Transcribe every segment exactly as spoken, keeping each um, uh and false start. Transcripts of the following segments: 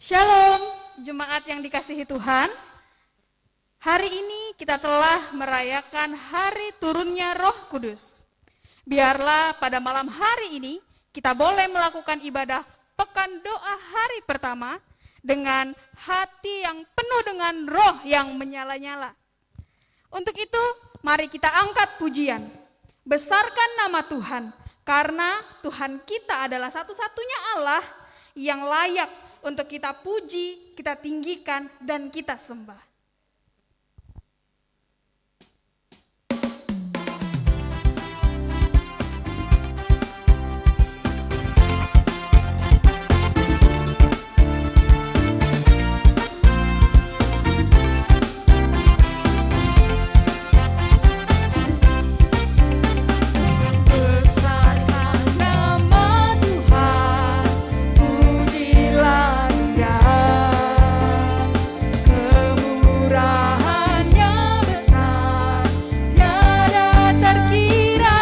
Shalom, jemaat yang dikasihi Tuhan. Hari ini kita telah merayakan hari turunnya Roh Kudus. Biarlah pada malam hari ini kita boleh melakukan ibadah Pekan Doa hari pertama dengan hati yang penuh dengan Roh yang menyala-nyala. Untuk itu, mari kita angkat pujian. Besarkan nama Tuhan, karena Tuhan kita adalah satu-satunya Allah yang layak untuk kita puji, kita tinggikan, dan kita sembah. Besarkan nama Tuhan, pujilah Dia. Kemurahan-Nya besar, tiada terkira.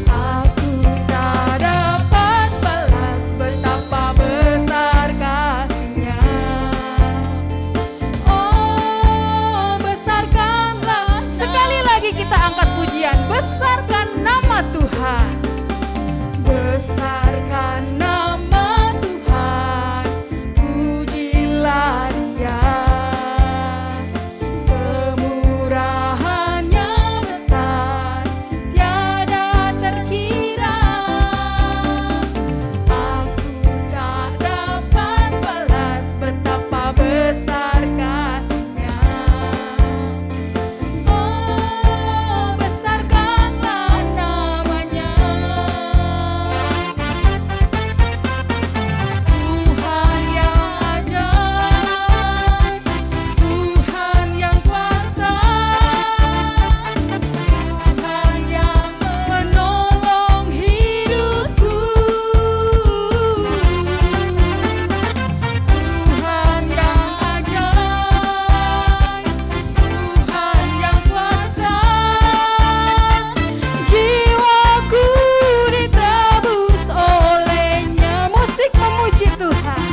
Aku tak dapat balas betapa besar kasih-Nya. Oh, besarkanlah. Sekali lagi kita angkat pujian, besarkan nama Tuhan. Besarkan nama Tuhan, pujilah Dia. Kemurahan-Nya besar, tiada terkira. Aku tak dapat balas betapa besar kasih-Nya. Oh, besarkanlah nama-Nya. Tuhan yang ajaib, Tuhan yang kuasa, Tuhan yang menolong hidupku. Tuhan yang ajaib, Tuhan yang kuasa, jiwaku ditebus oleh-Nya. Musik memuji Tuhan.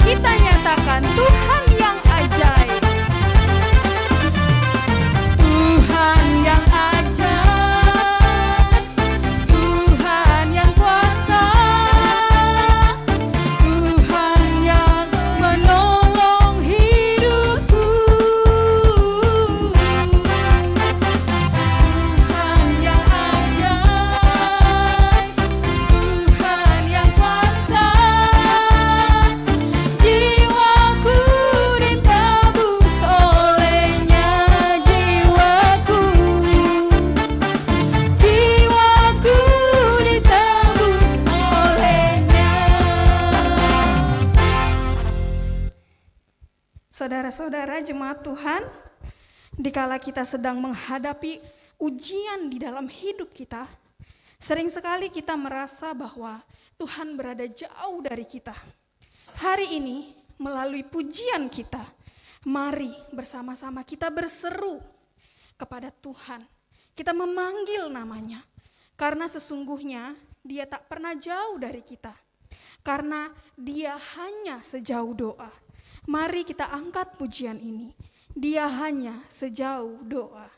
Kita nyatakan Tuhan yang ajaib. Tuhan yang ajaib, Tuhan yang kuasa, Tuhan yang menolong hidupku. Tuhan yang ajaib, Tuhan yang kuasa, jiwaku ditebus oleh-Nya, jiwaku, jiwaku ditebus oleh-Nya. Saudara-saudara jemaat Tuhan, dikala kita sedang menghadapi ujian di dalam hidup kita, sering sekali kita merasa bahwa Tuhan berada jauh dari kita. Hari ini, melalui pujian kita, mari bersama-sama kita berseru kepada Tuhan. Kita memanggil nama-Nya, karena sesungguhnya Dia tak pernah jauh dari kita. Karena Dia hanya sejauh doa. Mari kita angkat pujian ini. Dia hanya sejauh doa.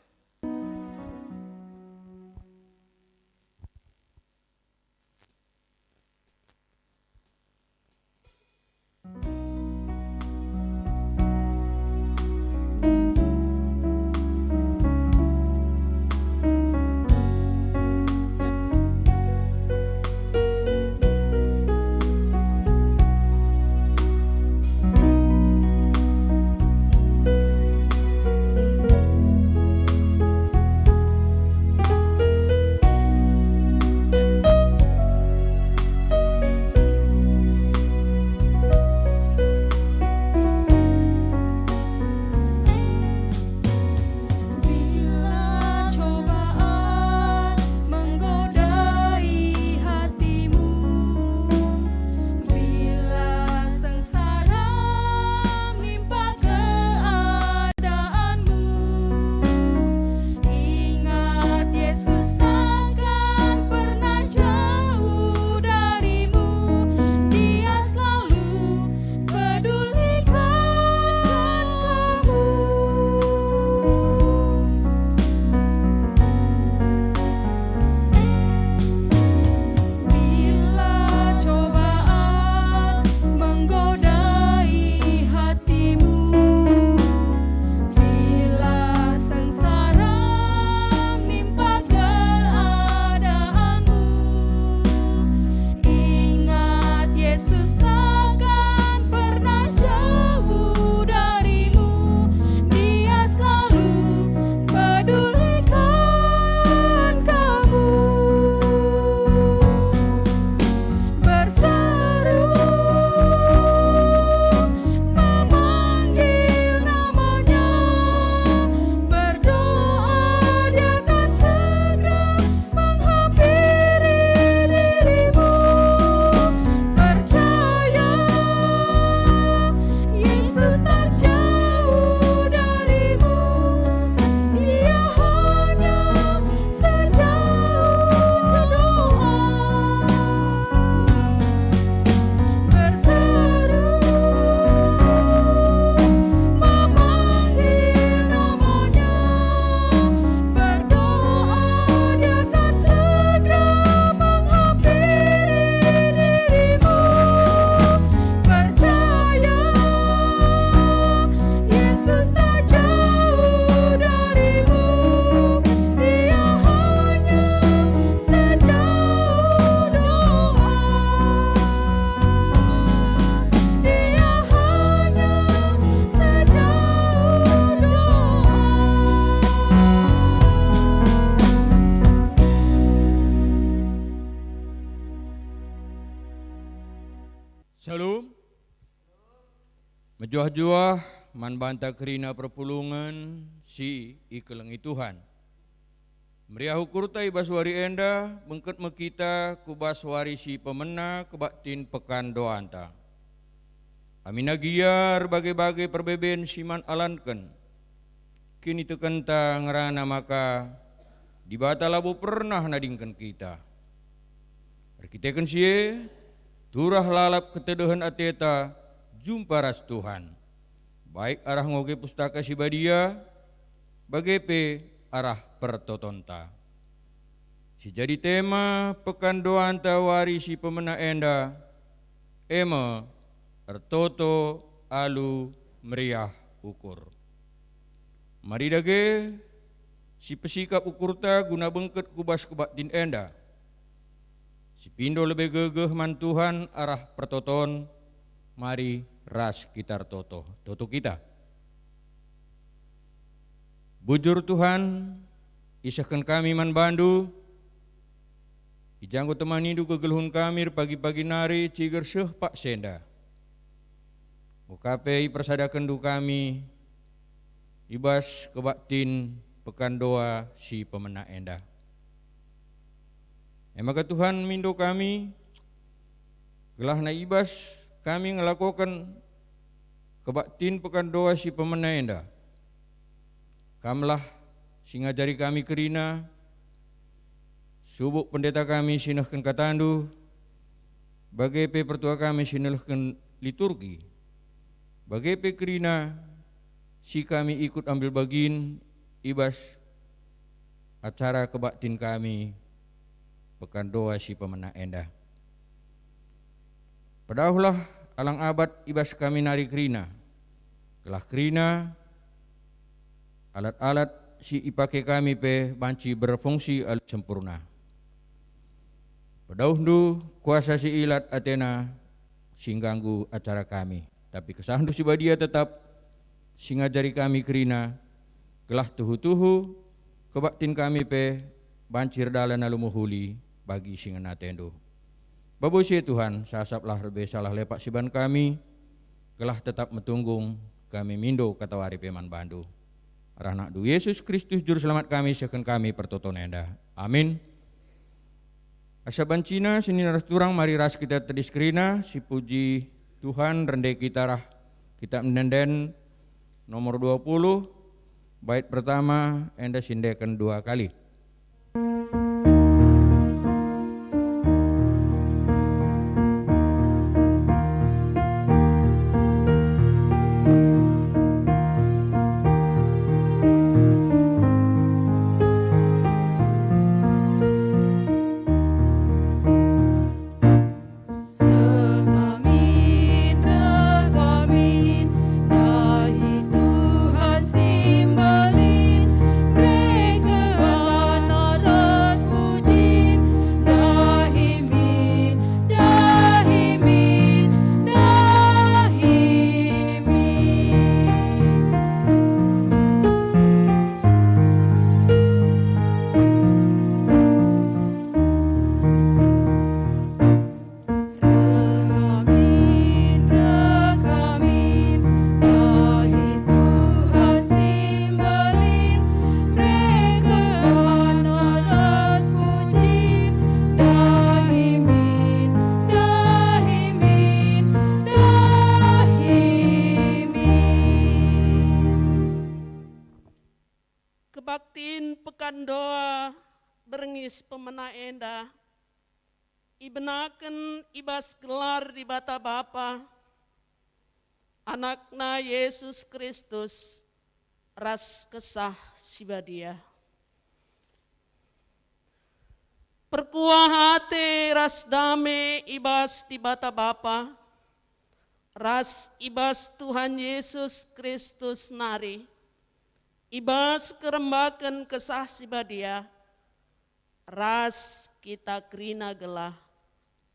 Mejuah-juah man banta kerina perpulungen si ikelengi Tuhan. Meriah ukurta i bas wari enda, bengket me kita ku bas wari si pemena kebaktin pekan doanta. Aminna gia erbage-bage perbeben si man alanken, kinitekenta ngerana maka Dibata labo pernah nadingken kita. Erkiteken si e, turah lalap ketedehen ateta jumpa ras Tuhan, baik arah ngoge Pustaka Si Badia, bage pe arah pertotonta. Si jadi tema pekan doanta wari si pemena enda, e me, ertoto alu meriah ukur. Mari dage, sipesikap ukurta guna bengket ku bas kebaktin enda. Sipindo lebe gegeh man Tuhan arah pertoton, mari ras kita ertoto. Toto kita. Bujur Tuhan, isehken kami man bandu, i ja enggo temanindu kegeluhen kami erpagi-pagi nari ciger seh paksa enda. Enggo ka pe ipersadakenndu kami i bas kebaktin pekan doa si pemena enda. E maka Tuhan, mindo kami, gelahna i bas kami ngelakoken kebaktin pekan doa si pemena enda. Kamlah si ngajari kami kerina, subuk pendeta kami si nehken katandu, bage pe pertua kami si nelehken liturgi, bage pe kerina si kami ikut ambil bagin i bas acara kebaktin kami pekan doa si pemena enda. Pedauhlah alang abat i bas kami nari kerina, gelah kerina alat-alat si ipake kami pe banci berfungsi alu sempurna. Pedauhndu kuasa si ilat atena si ngganggu acara kami, tapi kesahndu si badia tetap si ngajari kami kerina, gelah tuhu-tuhu kebaktin kami pe banci erdalan alu mehuli bagi si ngena atendu. Babo si e Tuhan, sasaplah lebe salah lepak si ban kami, gelah tetap metunggung kami mindo katawari pe man bandu. Arah anakndu Yesus Kristus Juru Selamat kami, sehken kami pertoton enda. Amin. Asa bancina senina ras turang, mari ras kita tedis kerina, sipuji Tuhan, rende kita arah Kitap Ende-enden nomor dua puluh, bait pertama, enda siendeken dua kali. Reh kami, reh kami, ndahi Tuhan si mbelin, mereken ras pujin, ndahi min, ndahi min, ndahi min. Reh kami, reh kami, ndahi Tuhan si mbelin, mereken ras pujin, ndahi min, ndahi min, ndahi min. Kebaktin Pekan Doa berngi si pemena enda ibenaken i bas gelar Dibata Bapa, Anakna Yesus Kristus, ras Kesah Si Badia. Perkuah ate ras dame i bas Dibata Bapa, ras i bas Tuhan Yesus Kristus nari, i bas kerembaken Kesah Si Badia, ras kita kerina gelah.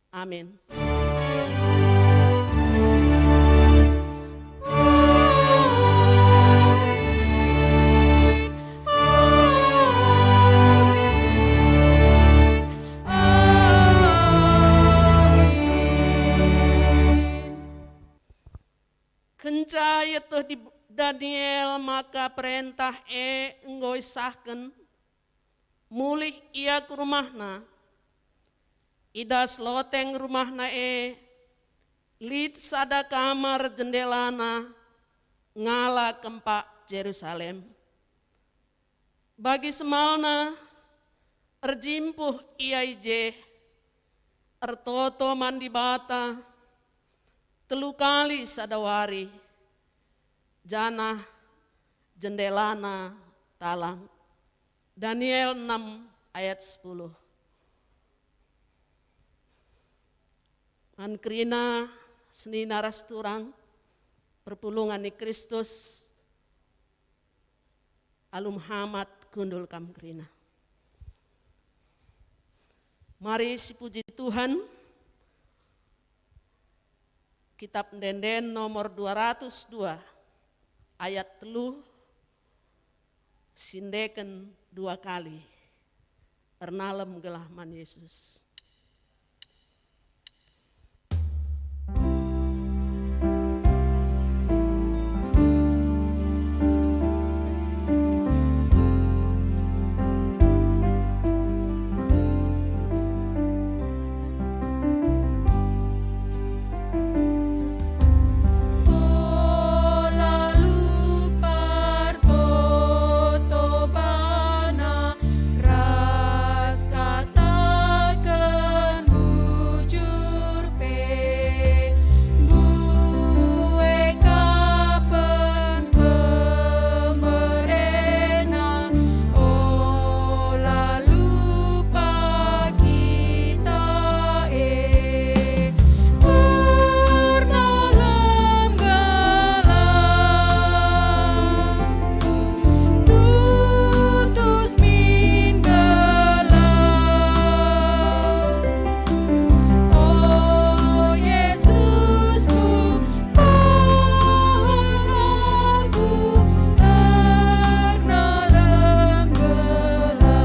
Amin. Kenca ieteh di Daniel maka perentah e enggo isahken, mulih ia ku rumahna. I das loteng rumahna e lit sada kamar jendelana ngala kempak Jerusalem. Bagi semalna, erjimpuh ia i je, ertoto man Dibata telu kali sada wari, janah jendelana talang. Daniel enam ayat sepuluh. Man kerina senina ras turang perpulungen ni Kristus, alu mehamat kundul kam kerina. Mari sipuji Tuhan, Kitab Ende-enden nomor dua ratus dua, ayat telu, siendeken dua kali. Ernalem gelah man Yesus. Ola lupa ertoto bana ras kataken bujur pe, mbue kapen pemerena, ola lupa kita e. Pernah lembela, tutus min gelah. O Yesusku, pohon aku erna lembela.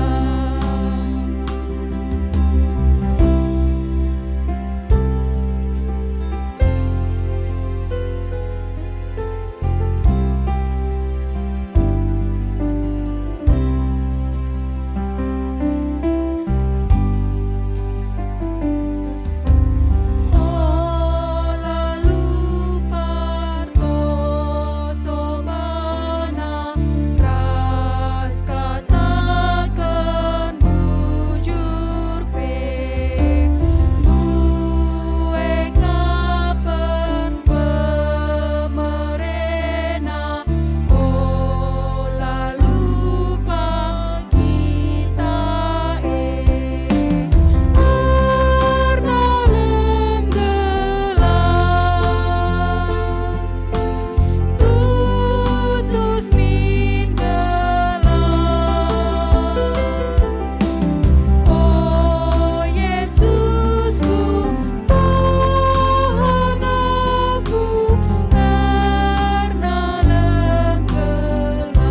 Ola lupa ertoto bana ras kataken bujur pe, mbue kapen pemerena, ola lupa kita e. Pernah lembela, tutus min gelah. O Yesusku, pohon aku erna lembela.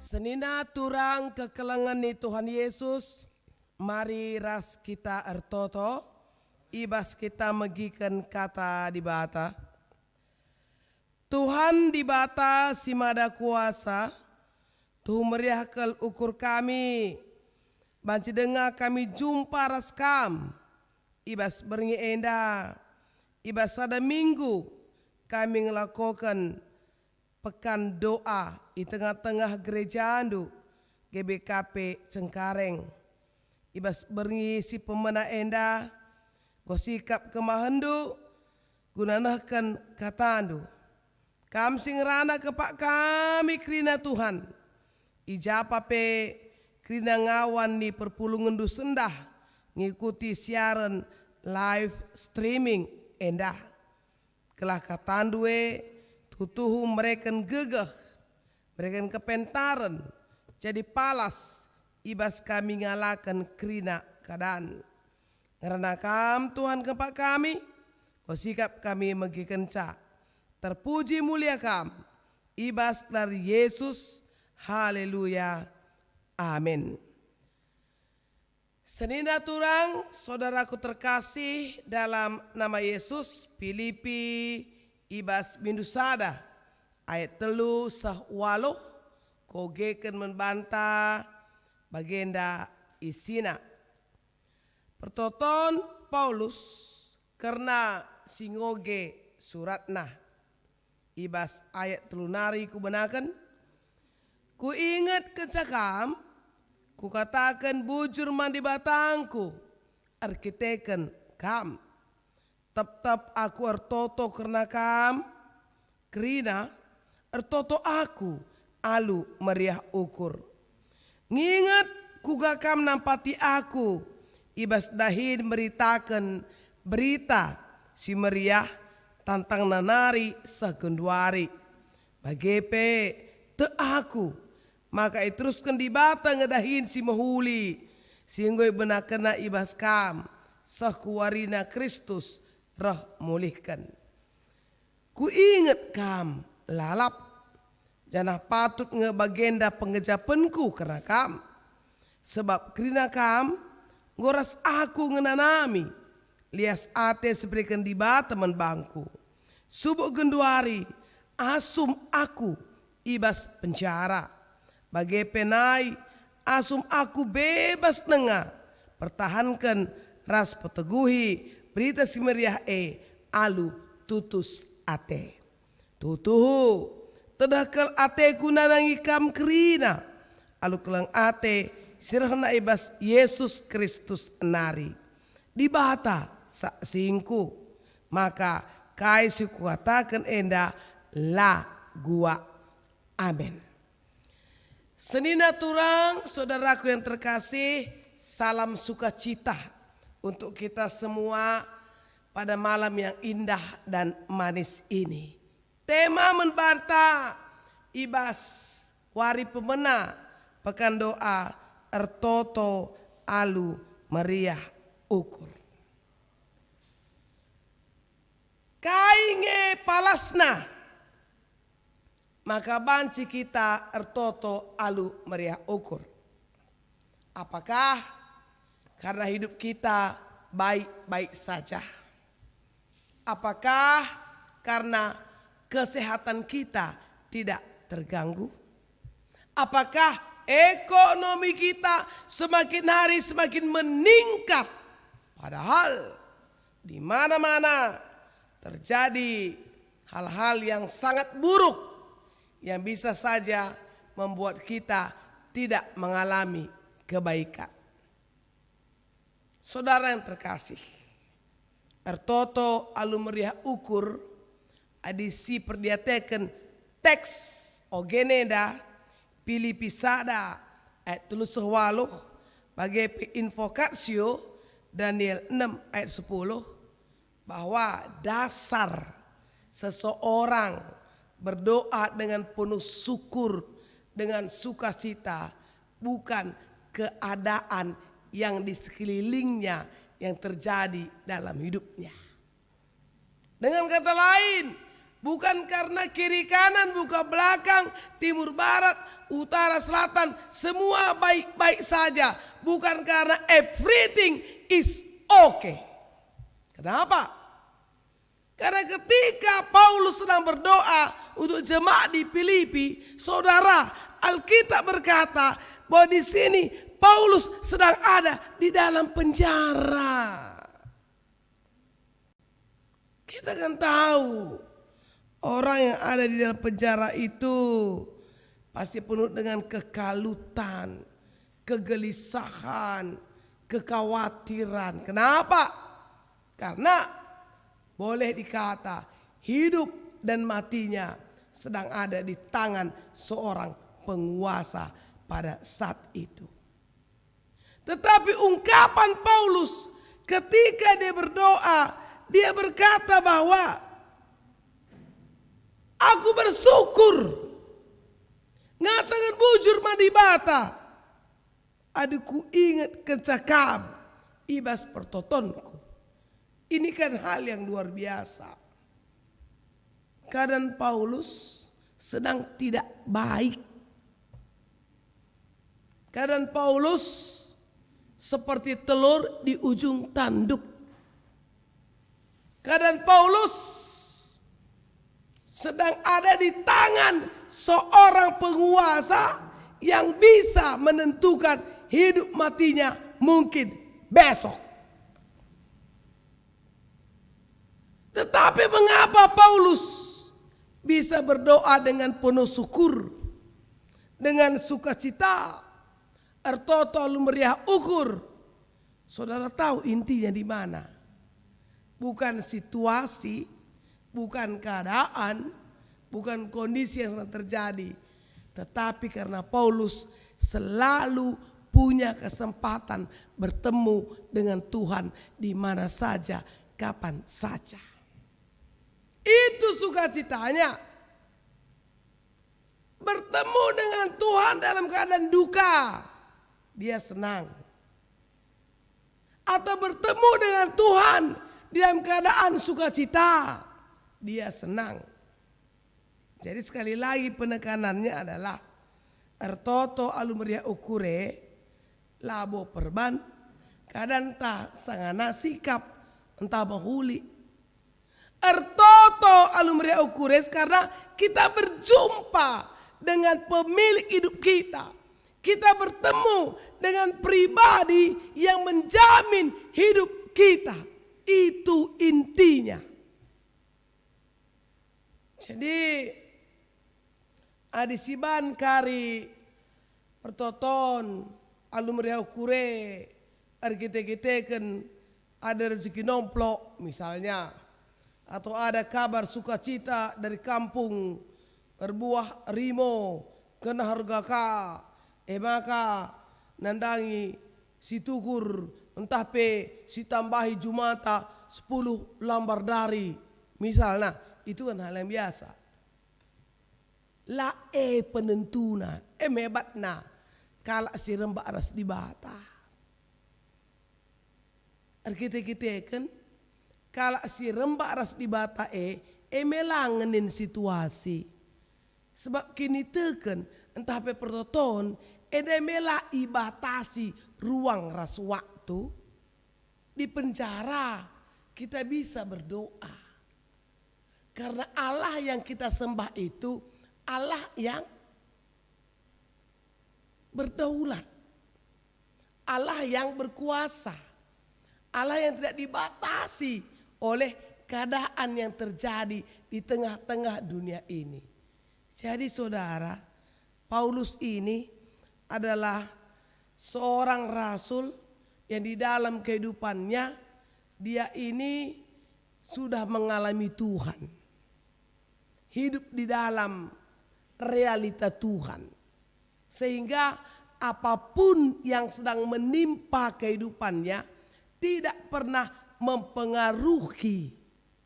Senina turang kekelengen ni Tuhan Yesus, mari ras kita ertoto, i bas kita megiken Kata Dibata. Tuhan Dibata si Mada Kuasa, tuhu meriah kal ukur kami, banci denga kami jumpa ras Kam i bas berngi enda, i bas sada minggu kami ngelakoken Pekan Doa i tengah-tengah gerejaNdu, G B K P Cengkareng. I bas berngi si pemena enda, enggo sikap kemahenNdu guna nehken KataNdu. Kam si ngerana kempak kami kerina, Tuhan. I ja pa pe kerina ngawan ni perpulungenNdu sendah ngikuti siaren live streaming enda. Gelah KataNdu e tuhu-tuhu mereken gegeh, mereken kepentaren, jadi palas i bas kami ngalaken kerina keadan. Ngerana Kam, Tuhan, kempak kami, enggo sikap kami megikenca. Terpuji mulia Kam, i bas gelar Yesus. Haleluya. Amin. Senina turang, saudaraku terkasih dalam nama Yesus, Pilipi i bas bindu sada, ayat telu seh waluh, kogeken man banta bagenda isina. Pertoton Paulus kerna si ngoge suratna. I bas ayat telu nari kubenaken, "Kuinget kenca kam, kukataken bujur man Dibatangku erkiteken kam. Tep-tep aku ertoto kerna kam, kerina ertoto aku alu meriah ukur. Nginget kuga kam nampati aku i bas dahin meritaken Berita Si Meriah tantangna nari seh genduari. Bage pe tek aku maka iterusken Dibata nge dahin si mehuli, si enggo ibenakenNa i bas kam, seh ku warina Kristus reh mulihken. Kuinget kam lalap, janah patut nge bagenda pengejapenku kerna kam. Sebab kerina kam enggo ras aku ngenanami lias ate si ibereken Dibata man bangku. Subuk genduari asum aku i bas penjara. Bage pe nai asum aku bebas denga, pertahanken ras peteguhi Berita Si Meriah e alu tutus ate. Tuhu, tedeh kal ateku nandangi kam kerina, alu keleng ate si rehna i bas Yesus Kristus nari. Dibata saksingku, maka kai si kukataken enda la guak. Amin. Senina turang, saudaraku yang terkasih, salam sukacita untuk kita semua pada malam yang indah dan manis ini. Tema man banta i bas wari pemena Pekan Doa, Ertoto Alu Meriah Ukur. Kai nge palasna maka banci kita ertoto alu meriah ukur? Apakah karena hidup kita baik-baik saja? Apakah karena kesehatan kita tidak terganggu? Apakah ekonomi kita semakin hari semakin meningkat? Padahal di mana-mana terjadi hal-hal yang sangat buruk yang bisa saja membuat kita tidak mengalami kebaikan. Saudara yang terkasih, ertoto alu meriah ukur adi si perdiateken teks ogen enda, Pilipi sada ayat telu seh waluh, bage pe Invocatio, Daniel enem ayat sepuluh, bahwa dasar seseorang berdoa dengan penuh syukur, dengan sukacita, bukan keadaan yang di sekelilingnya yang terjadi dalam hidupnya. Dengan kata lain, bukan karena kiri kanan, muka belakang, timur barat, utara selatan, semua baik-baik saja. Bukan karena everything is okay. Kenapa? Karena ketika Paulus sedang berdoa untuk jemaat di Filipi, saudara, Alkitab berkata bahwa di sini Paulus sedang ada di dalam penjara. Kita kan tahu, orang yang ada di dalam penjara itu pasti penuh dengan kekalutan, kegelisahan, kekhawatiran. Kenapa? Karena boleh dikata hidup dan matinya sedang ada di tangan seorang penguasa pada saat itu. Tetapi ungkapan Paulus ketika dia berdoa, dia berkata bahwa, "Aku bersyukur, ngataken bujur man Dibata, adi kuinget kenca kam i bas pertotonku." Ini kan hal yang luar biasa. Keadaan Paulus sedang tidak baik. Keadaan Paulus seperti telur di ujung tanduk. Keadaan Paulus sedang ada di tangan seorang penguasa yang bisa menentukan hidup matinya mungkin besok. Tetapi mengapa Paulus bisa berdoa dengan penuh syukur, dengan sukacita, ertoto alu meriah ukur? Saudara tahu intinya di mana? Bukan situasi, bukan keadaan, bukan kondisi yang sedang terjadi, tetapi karena Paulus selalu punya kesempatan bertemu dengan Tuhan di mana saja, kapan saja. Itu sukacitanya. Bertemu dengan Tuhan dalam keadaan duka, dia senang. Atau bertemu dengan Tuhan dalam keadaan sukacita, dia senang. Jadi, sekali lagi, penekanannya adalah ertoto alu meriah ukur e, labo perban, keadaan ntah sangana sikap ntah mehuli. Ertoto alu meriah ukur e karena kita berjumpa dengan pemilik hidup kita. Kita bertemu dengan pribadi yang menjamin hidup kita. Itu intinya. Jadi, adi siban kari pertoton alu meriah ukur e erkite-kiteken ada rezeki nomplok, misalnya, atau ada kabar sukacita dari kampung, erbuah rimo, kena harga ka, e maka nandangi si tukur ntah pe si tambahi jumata sepuluh lambar dari, misalna, itu kan hal yang biasa. La e penentuna, e mebatna kalak si rembak ras Dibata. Erkite-kiteken kalak si rembak ras Dibata e, e me la ngenen situasi. Sebab kiniteken ntah pe pertoton, enda me la ibatasi ruang ras waktu. Di penjara kita bisa berdoa. Karena Allah yang kita sembah itu Allah yang berdaulat, Allah yang berkuasa, Allah yang tidak dibatasi oleh keadaan yang terjadi di tengah-tengah dunia ini. Jadi, saudara, Paulus ini adalah seorang rasul yang di dalam kehidupannya, dia ini sudah mengalami Tuhan, hidup di dalam realita Tuhan, sehingga apapun yang sedang menimpa kehidupannya tidak pernah mempengaruhi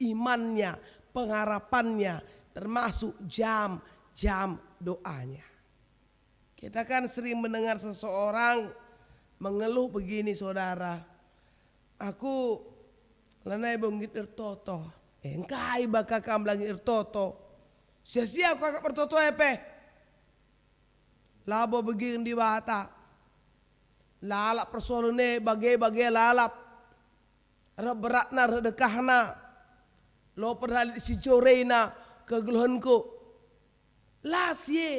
imannya, pengharapannya, termasuk jam-jam doanya. Kita kan sering mendengar seseorang mengeluh begini, saudara, "Aku lanai bo nggit ertoto." Eh, engkai baka kam la nggit ertoto? Sia-sia aku akap ertoto e pe. Labo begiken Dibata. Lalap persoalen e, bage-bage lalap. Reh beratna, reh dekahna. Lo pernah lit si jorena kegeluhenku. La si e.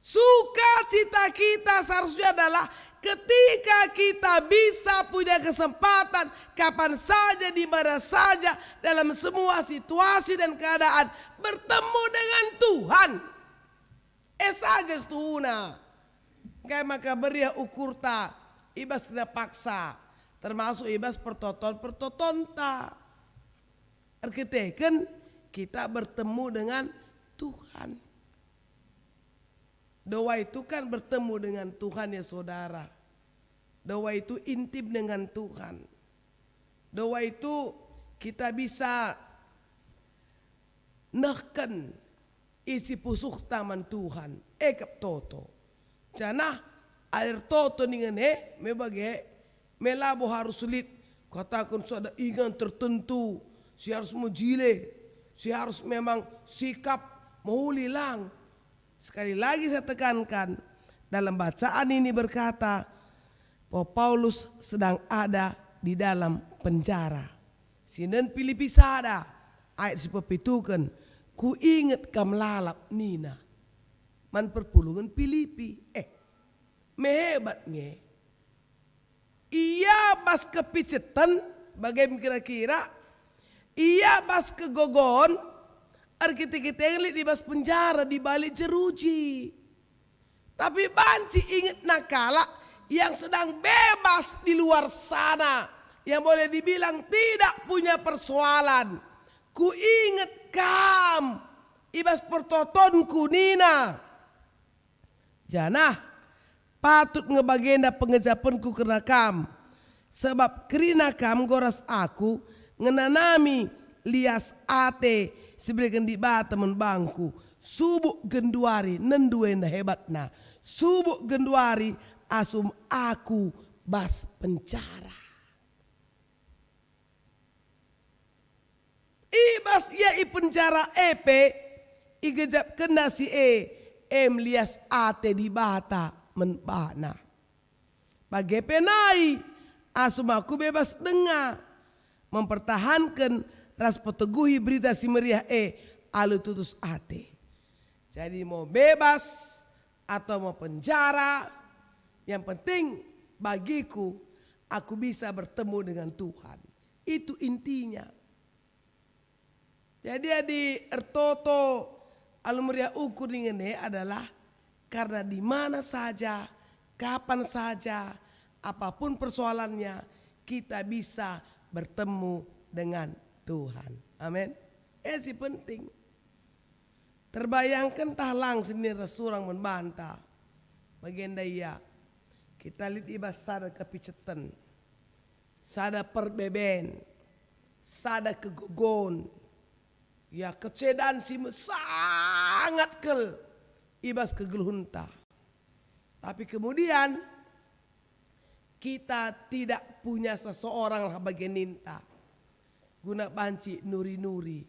Sukacita kita seharusnya adalah ketika kita bisa punya kesempatan kapan saja, di mana saja, dalam semua situasi dan keadaan bertemu dengan Tuhan. E saja situhuna. Engkai maka meriah ukurta i bas kena paksa, termasuk i bas pertoton-pertotonta. Erkiteken kita bertemu dengan Tuhan. Doa itu kan bertemu dengan Tuhan, ya, saudara. Doa itu intim dengan Tuhan. Doa itu kita bisa nehken isi pusuhta man Tuhan, e kap toto. Janah air toto ningen e me bage, me labo harus lit kataken sada ingan tertentu si harus mejile, si harus memang sikap mehuli, lang. Sekali lagi saya tekankan, dalam bacaan ini berkata, Paulus sedang ada di dalam penjara. Sinden Pilipi sada, ayat si pepituken, "Kuinget kam lalap," nina. Man perpulungen Pilipi, eh, mehebat nge. Ia bas kepiceten, bage me kira-kira, ia bas kegogon, erkite-kite lit i bas penjara, di balik jeruji. Tapi banci ingetna kalak yang sedang bebas di luar sana, yang boleh dibilang tidak punya persoalan. "Kuinget kam i bas pertotonku," nina. Janah patut nge bagenda pengejapenku kerna kam, sabap kerina kam enggo ras aku ngenanami lias ate si ibereken Dibata man bangku. Subuk genduari, nendu enda hebatna, subuk genduari asum aku bas penjara. I bas ia i penjara e pe, igejapkenna si e, em lias ate Dibata man bana. Bage pe nai, asum aku bebas denga, mempertahanken ras peteguhi Berita Si Meriah e alu tutus ate. Jadi, mau bebas atau mau penjara, yang penting bagiku, aku bisa bertemu dengan Tuhan. Itu intinya. Jadi, adi ertoto alu meriah ukur dingen e adalah karena di mana saja, kapan saja, apapun persoalannya, kita bisa bertemu dengan Tuhan. Amin. E si penting. Terbayangken tah lang si nina ras turang man banta. Bagenda ia, kita lit i bas sada kepiceten, sada perbeben, sada kegogon, ya, kecedan si mesangat kal i bas kegeluhenta. Tapi kemudian kita tidak punya seseorang lah bage ninta guna banci nuri-nuri,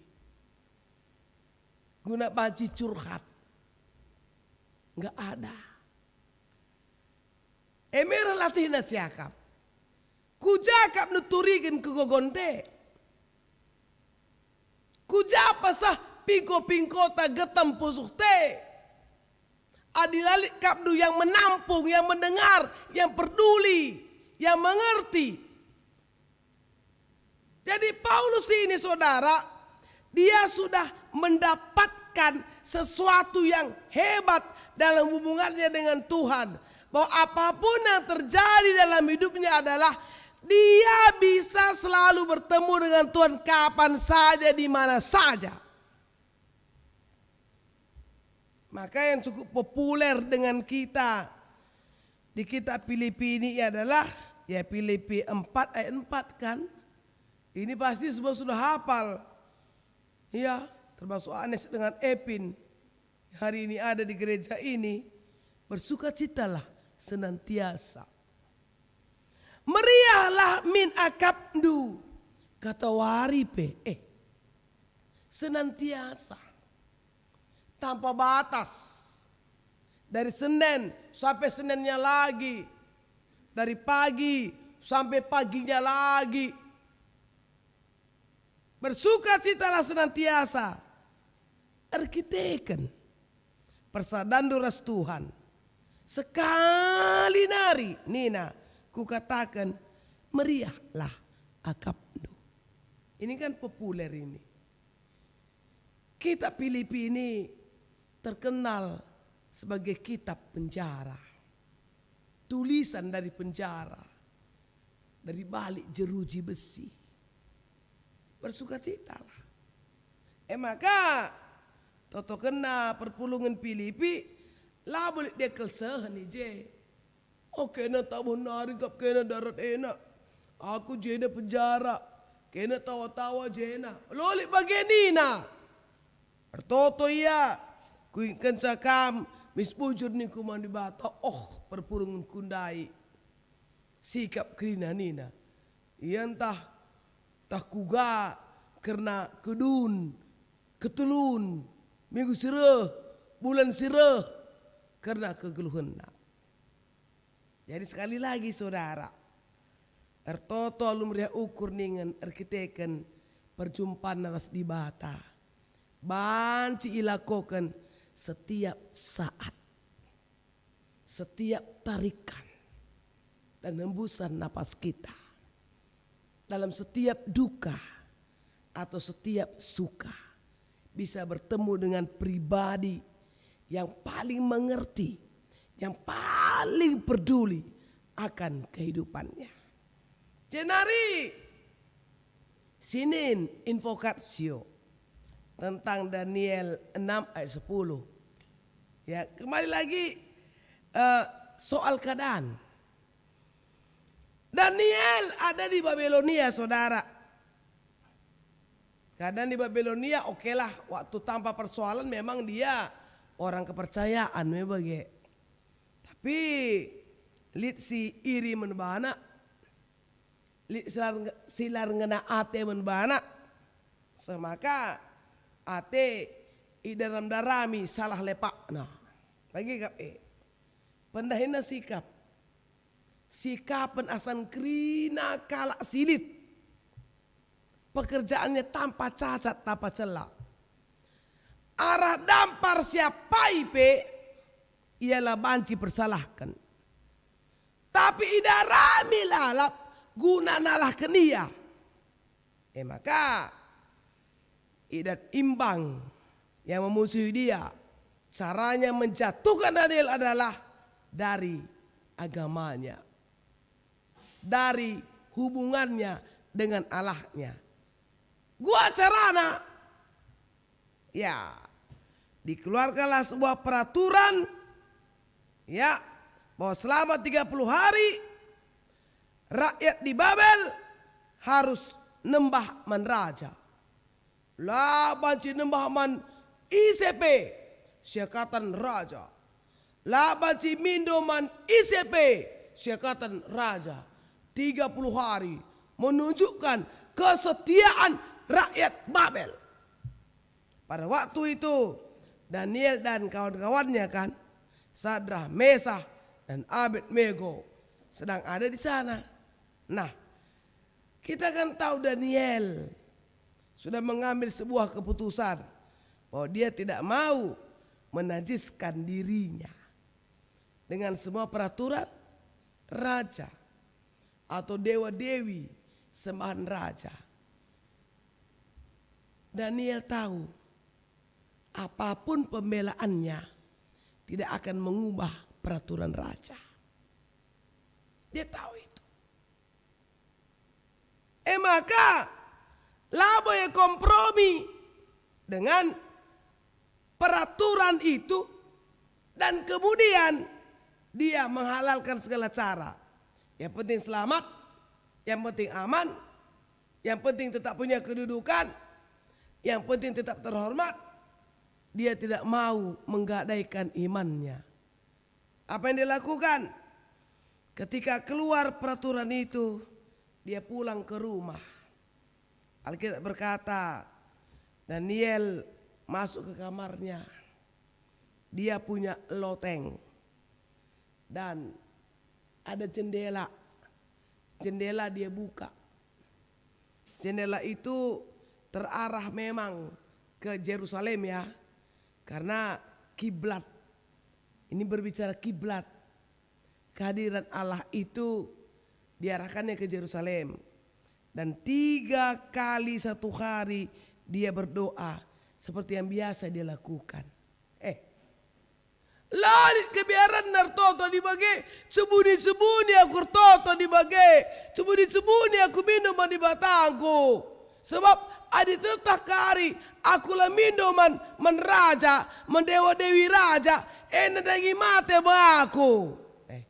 guna banci curhat. Nggak ada. E me reh latihna si akap. Ku ja kap nuturiken kegogonte? Ku ja pe seh pingko-pingkota getem pusuhte? Adi la lit kapndu yang menampung, yang mendengar, yang peduli, yang mengerti. Jadi Paulus ini, saudara, dia sudah mendapatkan sesuatu yang hebat dalam hubungannya dengan Tuhan. Bahwa apapun yang terjadi dalam hidupnya adalah dia bisa selalu bertemu dengan Tuhan kapan saja, di mana saja. Maka yang cukup populer dengan kita di kitab Filipi ini adalah, ya, Filipi empat ayat empat, kan? Ini pasti semua sudah hafal. Ya, termasuk Anes dengan Epin yang hari ini ada di gereja ini. "Bersukacitalah senantiasa. Meriahlah min akapndu." Katawari pe, eh, senantiasa, tanpa batas, dari Senin sampai Seninnya lagi, dari pagi sampai paginya lagi. "Bersukacitalah senantiasa." Erkiteken persadanndu ras Tuhan, sekali nari nina, "Kukataken, meriahlah akapndu." Ini kan populer ini. Kitab Filipi ini terkenal sebagai kitab penjara, tulisan dari penjara, dari balik jeruji besi. Bersukacitalah. E maka, totokenna perpulungen Filipi, labo lit dia kal sehen i je. "Oh, kena tabo nari kap kena darat ena. Aku jenda penjara, kena tawa-tawa jena." Lolik bage nina. Ertoto ia, "Kuingetkenca kam, mis bujur ningku man Dibata." Oh, perpulungenku ndai. Sikap kerina nina. Ia ntah, ntah kuga kerna kedun, ketelun, minggu si reh, bulan si reh, kerna kegeluhenna. Jadi sekali lagi, saudara, ertoto alu meriah ukur ningen erkiteken perjumpan ras Dibata banci ilakoken setiap saat, setiap tarikan, dan hembusan napas kita. Dalam setiap duka atau setiap suka, bisa bertemu dengan pribadi yang paling mengerti, yang paling peduli akan kehidupannya. Jenari, sinin invokasio tentang Daniel enam ayat sepuluh. Ya, kembali lagi, eh, soal keadaan. Daniel ada di Babilonia, saudara. Keadaan di Babilonia, okelah, waktu tanpa persoalan memang dia orang kepercayaan me bage. Tapi lit si iri man bana, lit si lar-, si lar ngena ate man bana. Semaka ate idaram-darami salah lepakna. Bage kap e. Pendahinna sikap. Sikapen asan kerina kalak si lit. Pekerjaannya tanpa cacat, tanpa cela. Arah dampar siapai pe, ia la banci persalahken. Tapi idarami lalap guna nalahken ia. E maka, idat imbang yang memusuhi dia, caranya menjatuhkan Daniel adalah dari agamanya, dari hubungannya dengan Allahnya. Gua carana, ya, dikeluarkanlah sebuah peraturan, ya, bahwa selama tiga puluh hari rakyat di Babel harus nembah man raja. La banci nembah man ise pe, siakatan raja. La banci mindo man ise pe, siakatan raja. Tiga puluh hari menunjukkan kesetiaan rakyat Babel. Pada waktu itu, Daniel dan kawan-kawannya kan, Sadrah, Mesah, dan Abednego sedang ada di sana. Nah, kita kan tahu Daniel sudah mengambil sebuah keputusan bahwa dia tidak mau menajiskan dirinya dengan semua peraturan raja atau dewa-dewi sembahan raja. Daniel tahu, apapun pembelaannya tidak akan mengubah peraturan raja. Dia tahu itu. E maka, labo ia kompromi dengan peraturan itu, dan kemudian dia menghalalkan segala cara. Yang penting selamat, yang penting aman, yang penting tetap punya kedudukan, yang penting tetap terhormat. Dia tidak mau menggadaikan imannya. Apa yang dia lakukan? Ketika keluar peraturan itu, dia pulang ke rumah. Alkitab berkata, Daniel masuk ke kamarnya. Dia punya loteng dan ada jendela. Jendela dia buka. Jendela itu terarah memang ke Jerusalem, ya, karena kiblat. Ini berbicara kiblat. Kehadiran Allah itu diarahkannya ke Jerusalem. Dan tiga kali satu hari dia berdoa seperti yang biasa dia lakukan. Eh, la lit kebiarenna ertoto di bage, cebuni-cebuni aku ertoto di bage, cebuni-cebuni aku mindo man Dibatangku. Sebab adi tetah kari aku la mindo man, man raja, man dewa-dewi raja, e nandangi mate me aku. Eh.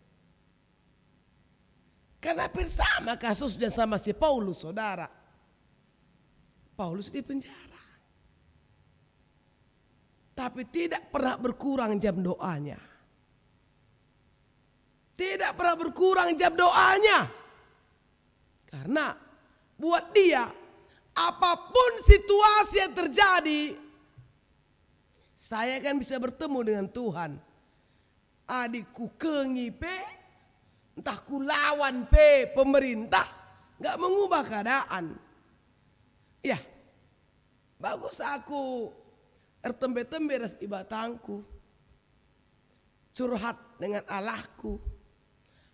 Kan hampir sama kasusnya sama si Paulus, saudara. Paulus di penjara. Tapi tidak pernah berkurang jam doanya. Tidak pernah berkurang jam doanya. Karena buat dia, apapun situasi yang terjadi, saya kan bisa bertemu dengan Tuhan. Adi kukengi pe, ntah kulawan pe pemerintah, nggak mengubah keadaan. Ya, bagus aku ertembe-tembe ras Dibatangku, curhat dengan Allahku,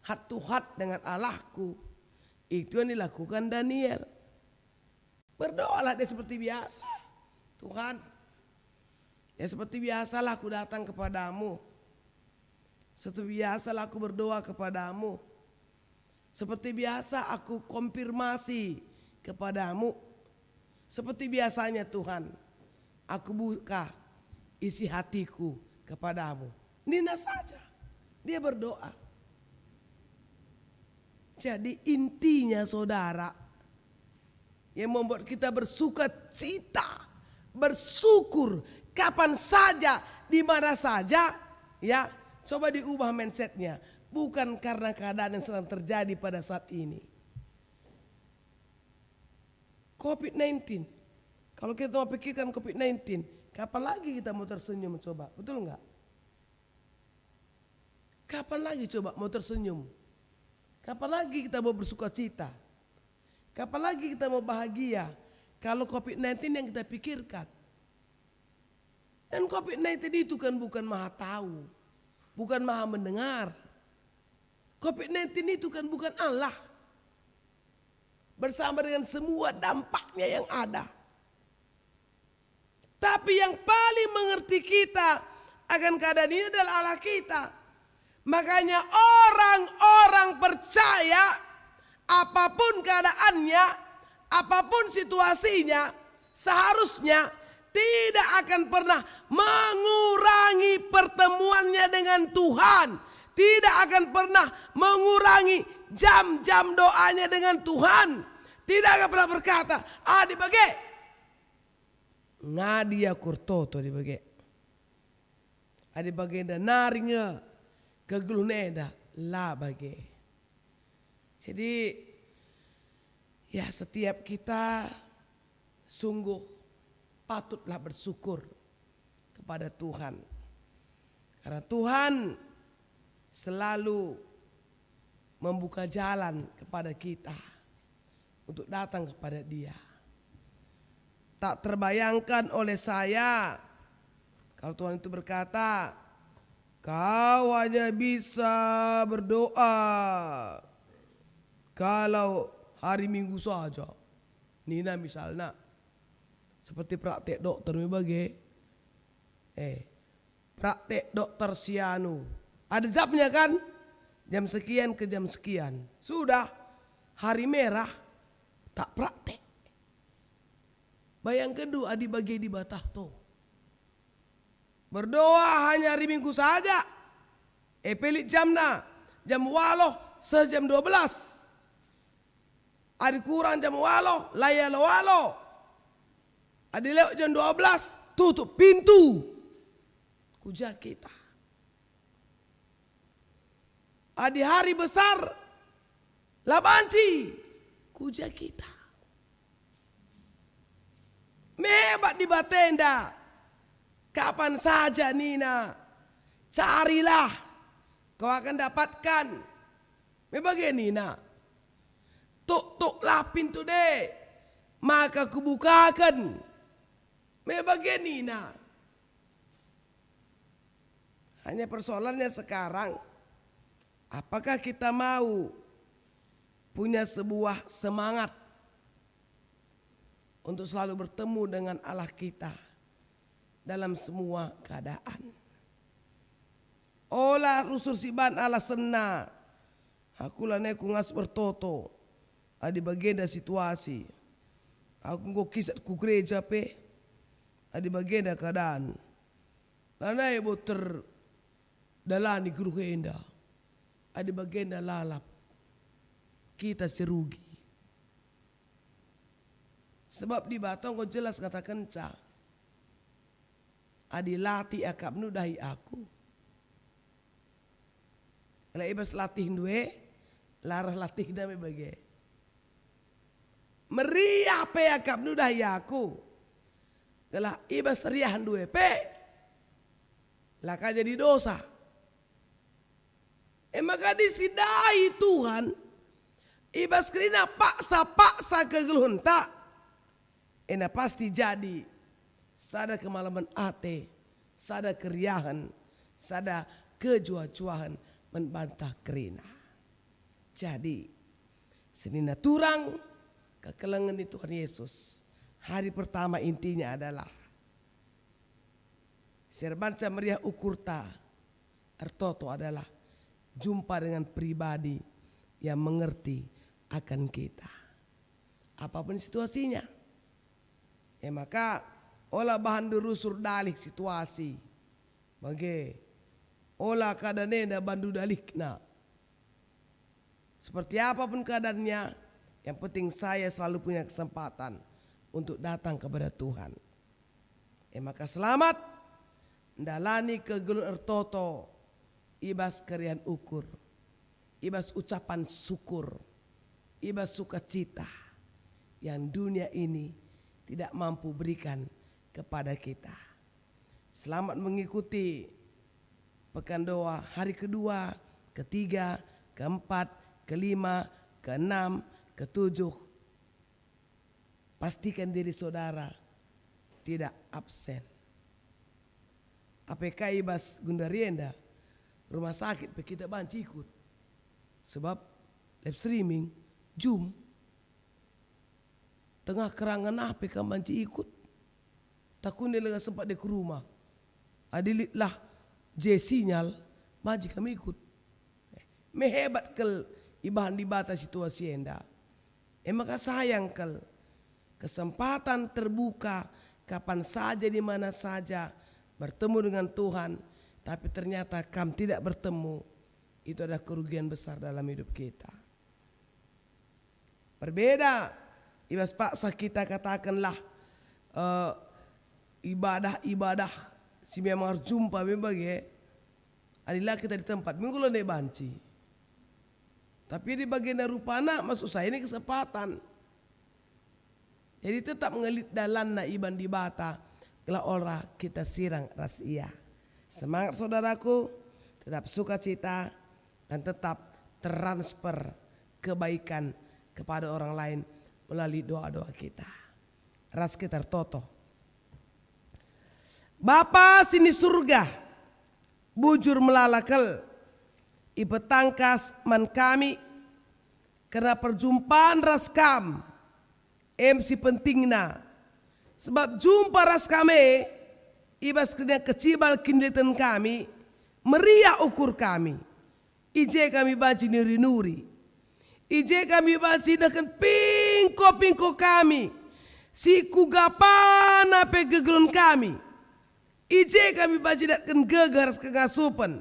heart to heart dengan Allahku. Itu yang dilakukan Daniel. Berdoalah dia seperti biasa. "Tuhan, ya, seperti biasalah aku datang kepadamu. Seperti biasalah aku berdoa kepadamu. Seperti biasa aku konfirmasi kepadamu. Seperti biasanya, Tuhan, aku buka isi hatiku kepadamu." Nina saja. Dia berdoa. Jadi intinya, saudara, yang membuat kita bersuka cita, bersyukur kapan saja, di mana saja, ya, coba diubah mindsetnya. Bukan karena keadaan yang sedang terjadi pada saat ini. Covid nineteen. Kalau kita mau pikirkan covid nineteen, kapan lagi kita mau tersenyum coba? Betul nggak? Kapan lagi coba mau tersenyum? Kapan lagi kita mau bersuka cita? Kapan lagi kita mau bahagia kalau covid nineteen yang kita pikirkan? Dan covid nineteen itu kan bukan maha tahu, bukan maha mendengar. Covid nineteen itu kan bukan Allah. Bersama dengan semua dampaknya yang ada. Tapi yang paling mengerti kita akan keadaan ini adalah Allah kita. Makanya orang-orang percaya, apapun keadaannya, apapun situasinya, seharusnya tidak akan pernah mengurangi pertemuannya dengan Tuhan, tidak akan pernah mengurangi jam-jam doanya dengan Tuhan, tidak akan pernah berkata, "Ah, dibage." Ngadi aku ertoto dibage. Adi bagenda nari nge kegeluhen enda la bage. Jadi, ya, setiap kita sungguh patutlah bersyukur kepada Tuhan. Karena Tuhan selalu membuka jalan kepada kita untuk datang kepada Dia. Tak terbayangkan oleh saya kalau Tuhan itu berkata, "Kau hanya bisa berdoa kalau hari Minggu saja." Nina misalna, seperti praktek dokter me bage. Eh, praktek dokter si anu. Ada jamnya kan? Jam sekian ke jam sekian. Sudah, hari merah, tak praktek. Bayangkenndu adi bage Dibata to. Berdoa hanya hari Minggu saja. E, pelit jamna, jam waloh seh jam dua belas. Adi kurang jam waloh, la ialo-alo. Adi lewat jam dua belas, tutup pintu. Ku ja kita. Adi hari besar, la banci. Ku ja kita. Mehebat Dibata enda. Kapan saja nina, "Carilah, kau akan dapatkan." Me bage nina, "Tuktuklah pintu de, maka kubukaken." Me bage nina. Hanya persoalannya sekarang, apakah kita mau punya sebuah semangat untuk selalu bertemu dengan Allah kita dalam semua keadaan? Ola rusur siban alasenna, "Aku lanai ku ngasup ertoto." Adi bagenda situasi, "Aku enggo kisat ku gereja pe." Adi bagenda keadaan, lanai bo terdalani geluh enda. Adi bagenda lalap, kita si rugi. Sebab Dibata enggo jelas ngatakenca, "Adi latih akapndu dahi Aku." Ela ibas latihndu e, la reh latihna me bage. Meriah pe akapndu dahi Aku, gelah ibas riahndu e pe la ka jadi dosa. E maka disidai Tuhan i bas kerina paksa-paksa kegeluhenta, enda pasti jadi sada kemalemen ate, sada keriahen, sada kejuah-juahen man banta kerina. Jadi, senina turang kekelengen ni Tuhan Yesus, hari pertama intinya adalah si erbahanca meriah ukurta ertoto adalah jumpa dengan pribadi yang mengerti akan kita. Apapun situasinya. E maka, ola bahanndu rusur dalih situasi. Bage, ola keadaan enda bandu dalihna. Seperti apapun keadaannya, yang penting saya selalu punya kesempatan untuk datang kepada Tuhan. E maka selamat ndalani kegeluhen ertoto i bas keriahen ukur, i bas ucapan syukur, i bas sukacita yang dunia ini tidak mampu berikan kepada kita. Selamat mengikuti Pekan Doa hari kedua, ketiga, keempat, kelima, keenam, ketujuh. Pastikan diri saudara tidak absen. Ape kai i bas gundari enda, rumah sakit pe kita banci ikut. Sebab live streaming, Zoom, tengah kerangen ah pe kam banci ikut. Takuni langa sempat de ku rumah. Adi lit lah je sinyal, banci kam ikut. Mehebat kal ibahan Dibata situasi enda. E maka sayang kal, kesempatan terbuka kapan saja, di mana saja, bertemu dengan Tuhan, tapi ternyata kam tidak bertemu, itu adalah kerugian besar dalam hidup kita. Berbeda, i bas paksa kita katakenlah, eh, ibadah-ibadah si memang harus jumpa me bage, adi la kita di tempat, minggu la ndai banci. Tapi di bagenda rupana, maksud saya ini kesempatan. Jadi tetap ngelit dalanna iban Dibata, gelah ola kita sirang ras Ia. Semangat saudaraku, tetap sukacita, dan tetap transfer kebaikan kepada orang lain melalui doa-doa kita. Ras kita ertoto. Bapa si ni Surga, bujur melala kal ipetangkas man kami kerna perjumpan ras Kam, em si pentingna. Sebab jumpa ras Kam e, i bas kerina kecibal kinileten kami, meriah ukur kami. I je kami banci nuri-nuri. I je kami banci nehken pingko-pingko kami, si kuga pana pe gegeluhen kami. I je kami banci ndatken gegeh ras kengasupen,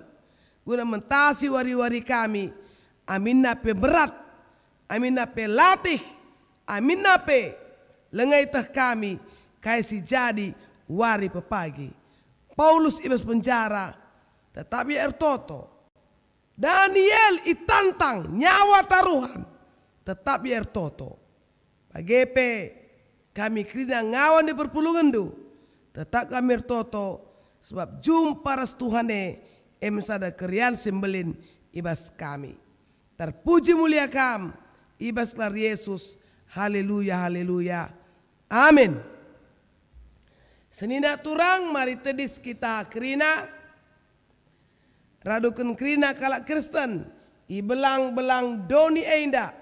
guna mentasi wari-wari kami, aminna pe berat, aminna pe latih, aminna pe langa ieteh kami kai si jadi wari pepagi. Paulus i bas penjara, tetap ia ertoto. Daniel itantang nyawa taruhan, tetap ia ertoto. Bage pe kami kerina ngawan i perpulungenndu, tetap kami ertoto, sebab jumpa ras Tuhan e, em sada keriahen si mbelin i bas kami. Terpuji mulia Kam, i bas gelar Yesus. Haleluya, haleluya. Amin. Senina turang, mari tedis kita kerina. Raduken kerina kalak Kristen i belang-belang doni enda,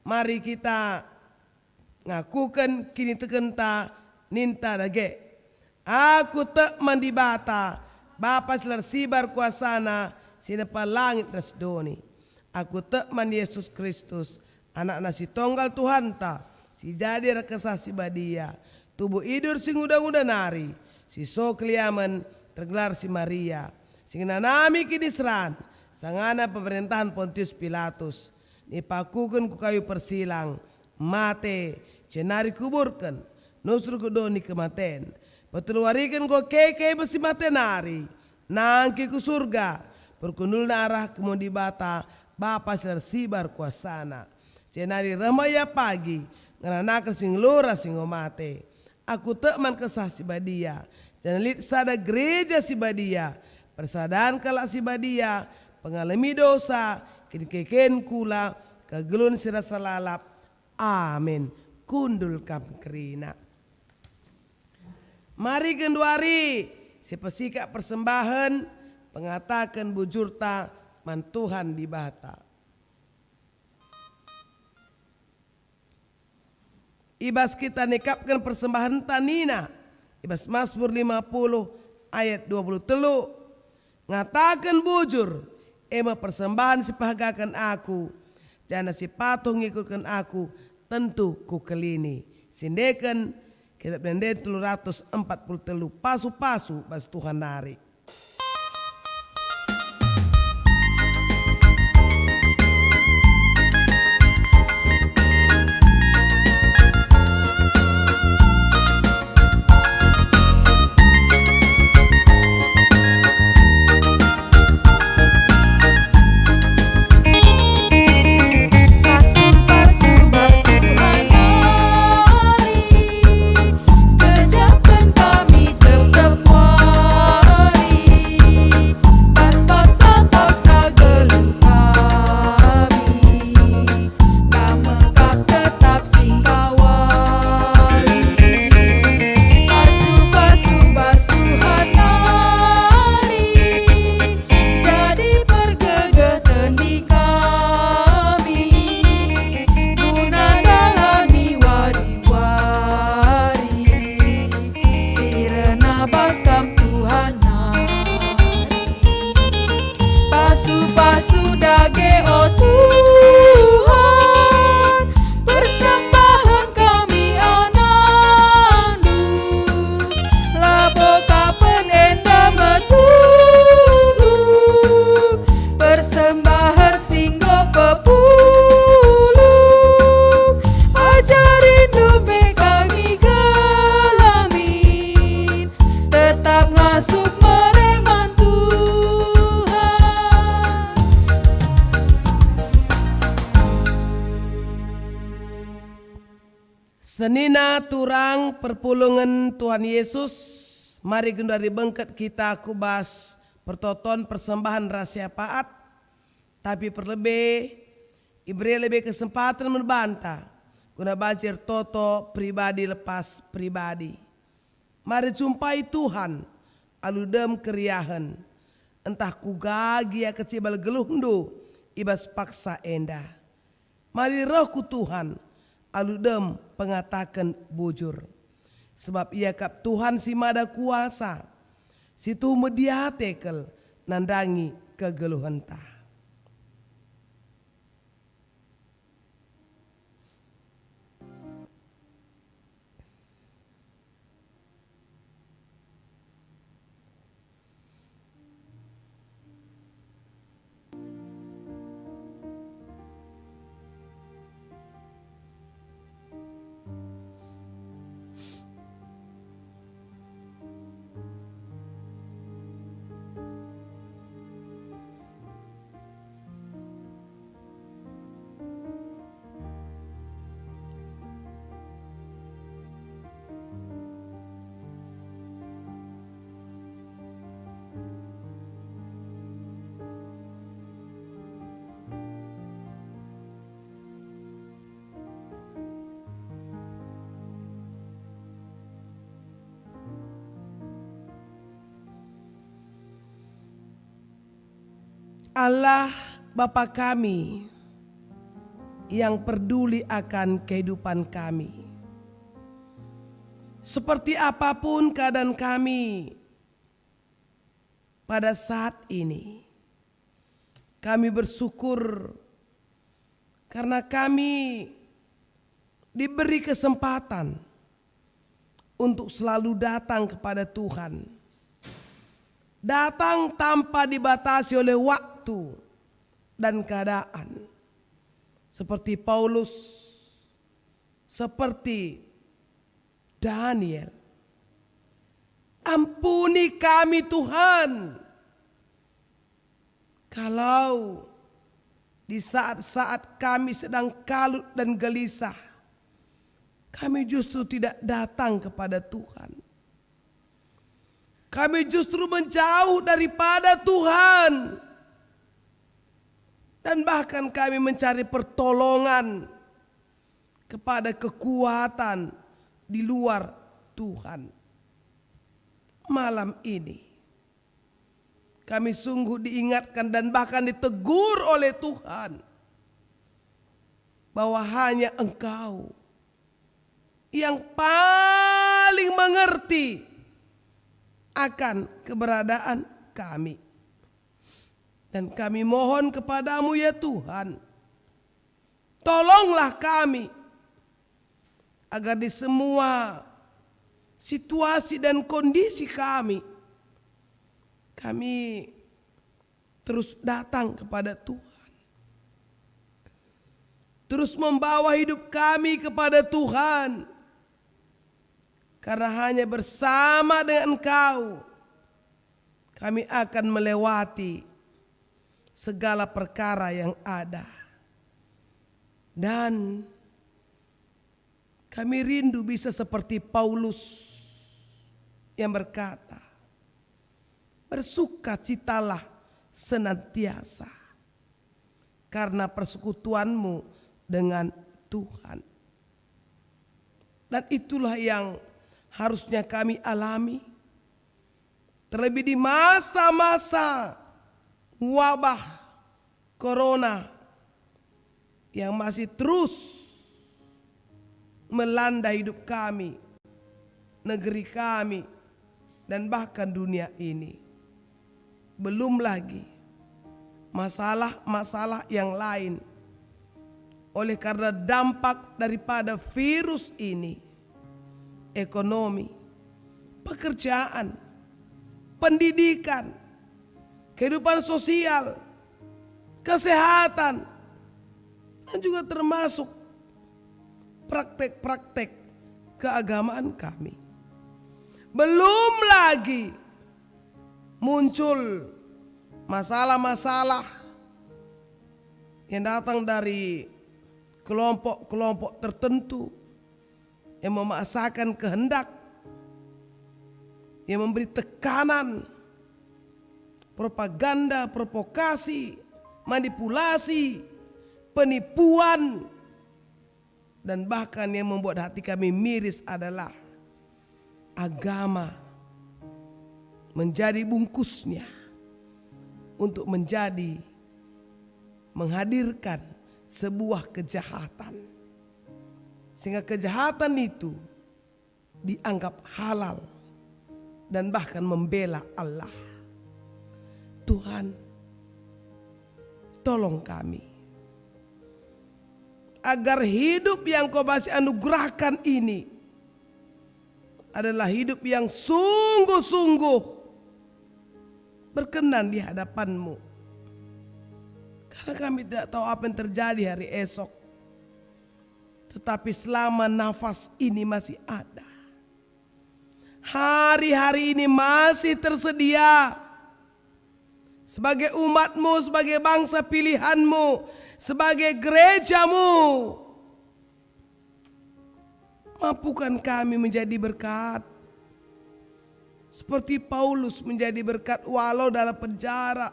mari kita ngakuken kinitekenta, ninta dage, "Aku tek man Dibata, Bapa si la ersibar kuasaNa, si nempa langit ras doni. Aku tek man Yesus Kristus, AnakNa si tonggal Tuhanta, si jadi arah Kesah Si Badia, tubuh idur si nguda-nguda nari, si so keliamen, tergelar si Maria, si ngenanami kiniseran, sangana pemerentahen Pontius Pilatus, ipakuken ku kayu persilang, mate, jenari kuburken, nusur ku doni kematen, peteluwariken enggo keke i bas si mate nari, nangkih ku Surga, perkundulna arah kemuhen Dibata, Bapa si la ersibar kuasaNa. Jenari reh me Ia pagi, ngeranaken si nggeluh ras si enggo mate. Aku tek man Kesah Si Badia, janah lit sada Gereja Si Badia, persadan kalak si badia, pengalemi dosa, kin keken kula, kegeluhen si rasa lalap. Amin. Kundul kam kerina. Mari genduari sipesikap persembahen, pengataken bujurta man Tuhan Dibata. I bas kita nikapken persembahenta nina, i bas Masmur lima puluh ayat dua puluh telu, "Ngataken bujur, e me persembahen si pehagaken aku, janah si patuh ngikutken aku, tentu kukelini." Sindeken, Kitab Ende-enden telu ratus empat puluh telu, pasu-pasu bas Tuhan nari. Pasu-pasu bas Tuhan nari, gejapen kami tep-tep wari, bas paksa-paksa geluh kami, kam me kap tetap singkawali. Pasu-pasu bas Tuhan nari, jadi pergegeh tendi kami, guna ndalani wari-wari si rena bas Kam Tuhan nari. Pasu-pasu dage, o Tuhan, persembahen kami anakNdu, labo kapen enda metulung, persembahen si enggo pepulung. AjariNdu me kami kelamin, tetap ngasup mere man Tuhan. Senina turang perpulungen Tuhan Yesus, mari genduari bengket kita ku bas pertoton persembahen rahasia paat, tapi perlebe ibere lebe kesempaten man banta guna banci ertoto pribadi lepas pribadi. Mari jumpai Tuhan alu dem keriahen, ntah kuga gia kecibal geluhndu i bas paksa enda. Mari reh ku Tuhan alu dem pengataken bujur. Sebab Ia kap Tuhan si mada kuasa, si tuhu mediate kal nandangi kegeluhenta. Allah, Bapa kami yang peduli akan kehidupan kami. Seperti apapun keadaan kami pada saat ini, kami bersyukur karena kami diberi kesempatan untuk selalu datang kepada Tuhan. Datang tanpa dibatasi oleh waktu dan keadaan. Seperti Paulus, seperti Daniel. Ampuni kami, Tuhan, kalau di saat-saat kami sedang kalut dan gelisah, kami justru tidak datang kepada Tuhan. Kami justru menjauh daripada Tuhan. dan bahkan kami mencari pertolongan kepada kekuatan di luar Tuhan. Malam ini, kami sungguh diingatkan dan bahkan ditegur oleh Tuhan bahwa hanya Engkau yang paling mengerti akan keberadaan kami. Dan kami mohon kepada-Mu, ya Tuhan, tolonglah kami agar di semua situasi dan kondisi kami, kami terus datang kepada Tuhan, terus membawa hidup kami kepada Tuhan, karena hanya bersama dengan Engkau kami akan melewati segala perkara yang ada. Dan kami rindu bisa seperti Paulus yang berkata, "Bersukacitalah senantiasa karena persekutuanmu dengan Tuhan." Dan itulah yang harusnya kami alami, terlebih di masa-masa wabah corona yang masih terus melanda hidup kami, negeri kami, dan bahkan dunia ini. Belum lagi masalah-masalah yang lain oleh karena dampak daripada virus ini, ekonomi, pekerjaan, pendidikan, kehidupan sosial, kesehatan, dan juga termasuk praktek-praktek keagamaan kami. Belum lagi muncul masalah-masalah yang datang dari kelompok-kelompok tertentu yang memaksakan kehendak, yang memberi tekanan, propaganda, provokasi, manipulasi, penipuan, dan bahkan yang membuat hati kami miris adalah agama menjadi bungkusnya untuk menjadi, menghadirkan sebuah kejahatan, sehingga kejahatan itu dianggap halal dan bahkan membela Allah. Tuhan, tolong kami agar hidup yang Kau masih anugerahkan ini adalah hidup yang sungguh-sungguh berkenan di hadapan-Mu. Karena kami tidak tahu apa yang terjadi hari esok. Tetapi selama nafas ini masih ada, hari-hari ini masih tersedia, sebagai umat-Mu, sebagai bangsa pilihan-Mu, sebagai gereja-Mu, mampukan kami menjadi berkat, seperti Paulus menjadi berkat walau dalam penjara,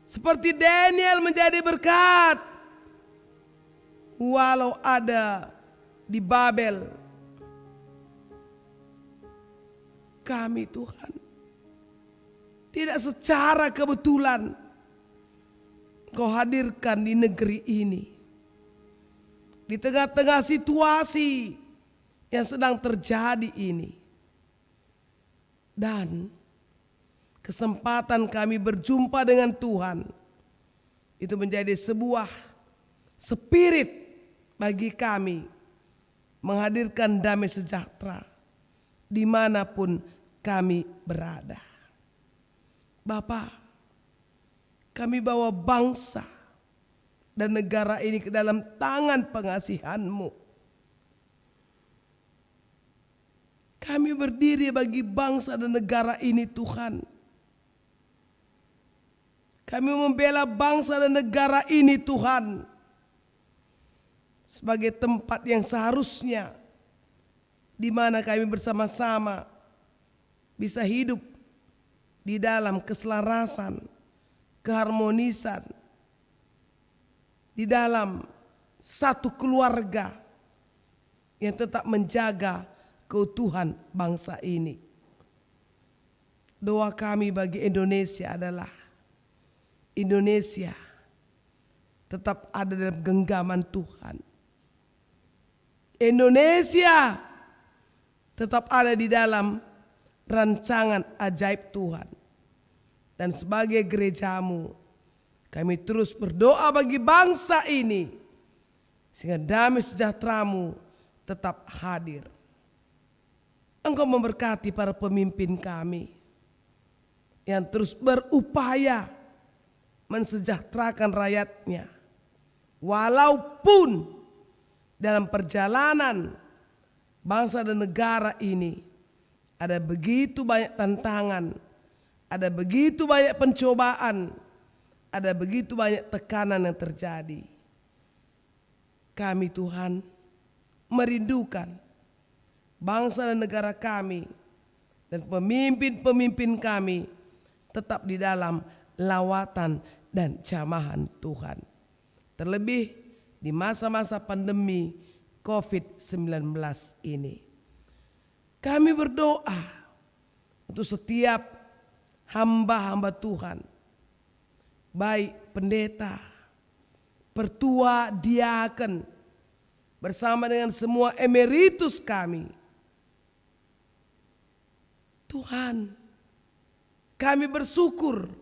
seperti Daniel menjadi berkat walau ada di Babel. Kami, Tuhan, tidak secara kebetulan Kau hadirkan di negeri ini, di tengah-tengah situasi yang sedang terjadi ini. Dan kesempatan kami berjumpa dengan Tuhan itu menjadi sebuah spirit bagi kami menghadirkan damai sejahtera dimanapun kami berada. Bapa, kami bawa bangsa dan negara ini ke dalam tangan pengasihan-Mu. Kami berdiri bagi bangsa dan negara ini, Tuhan. Kami membela bangsa dan negara ini, Tuhan, sebagai tempat yang seharusnya di mana kami bersama-sama bisa hidup di dalam keselarasan, keharmonisan di dalam satu keluarga yang tetap menjaga keutuhan bangsa ini. Doa kami bagi Indonesia adalah Indonesia tetap ada dalam genggaman Tuhan. Indonesia tetap ada di dalam rancangan ajaib Tuhan. Dan sebagai gereja-Mu, kami terus berdoa bagi bangsa ini, sehingga damai sejahtera-Mu tetap hadir. Engkau memberkati para pemimpin kami yang terus berupaya mensejahterakan rakyatnya, walaupun dalam perjalanan bangsa dan negara ini ada begitu banyak tantangan, ada begitu banyak pencobaan, ada begitu banyak tekanan yang terjadi. Kami, Tuhan, merindukan bangsa dan negara kami dan pemimpin-pemimpin kami tetap di dalam lawatan dan jamahan Tuhan. Terlebih di masa-masa pandemi covid sembilan belas ini. Kami berdoa untuk setiap hamba-hamba Tuhan, baik pendeta, pertua, diaken, bersama dengan semua emeritus kami. Tuhan, kami bersyukur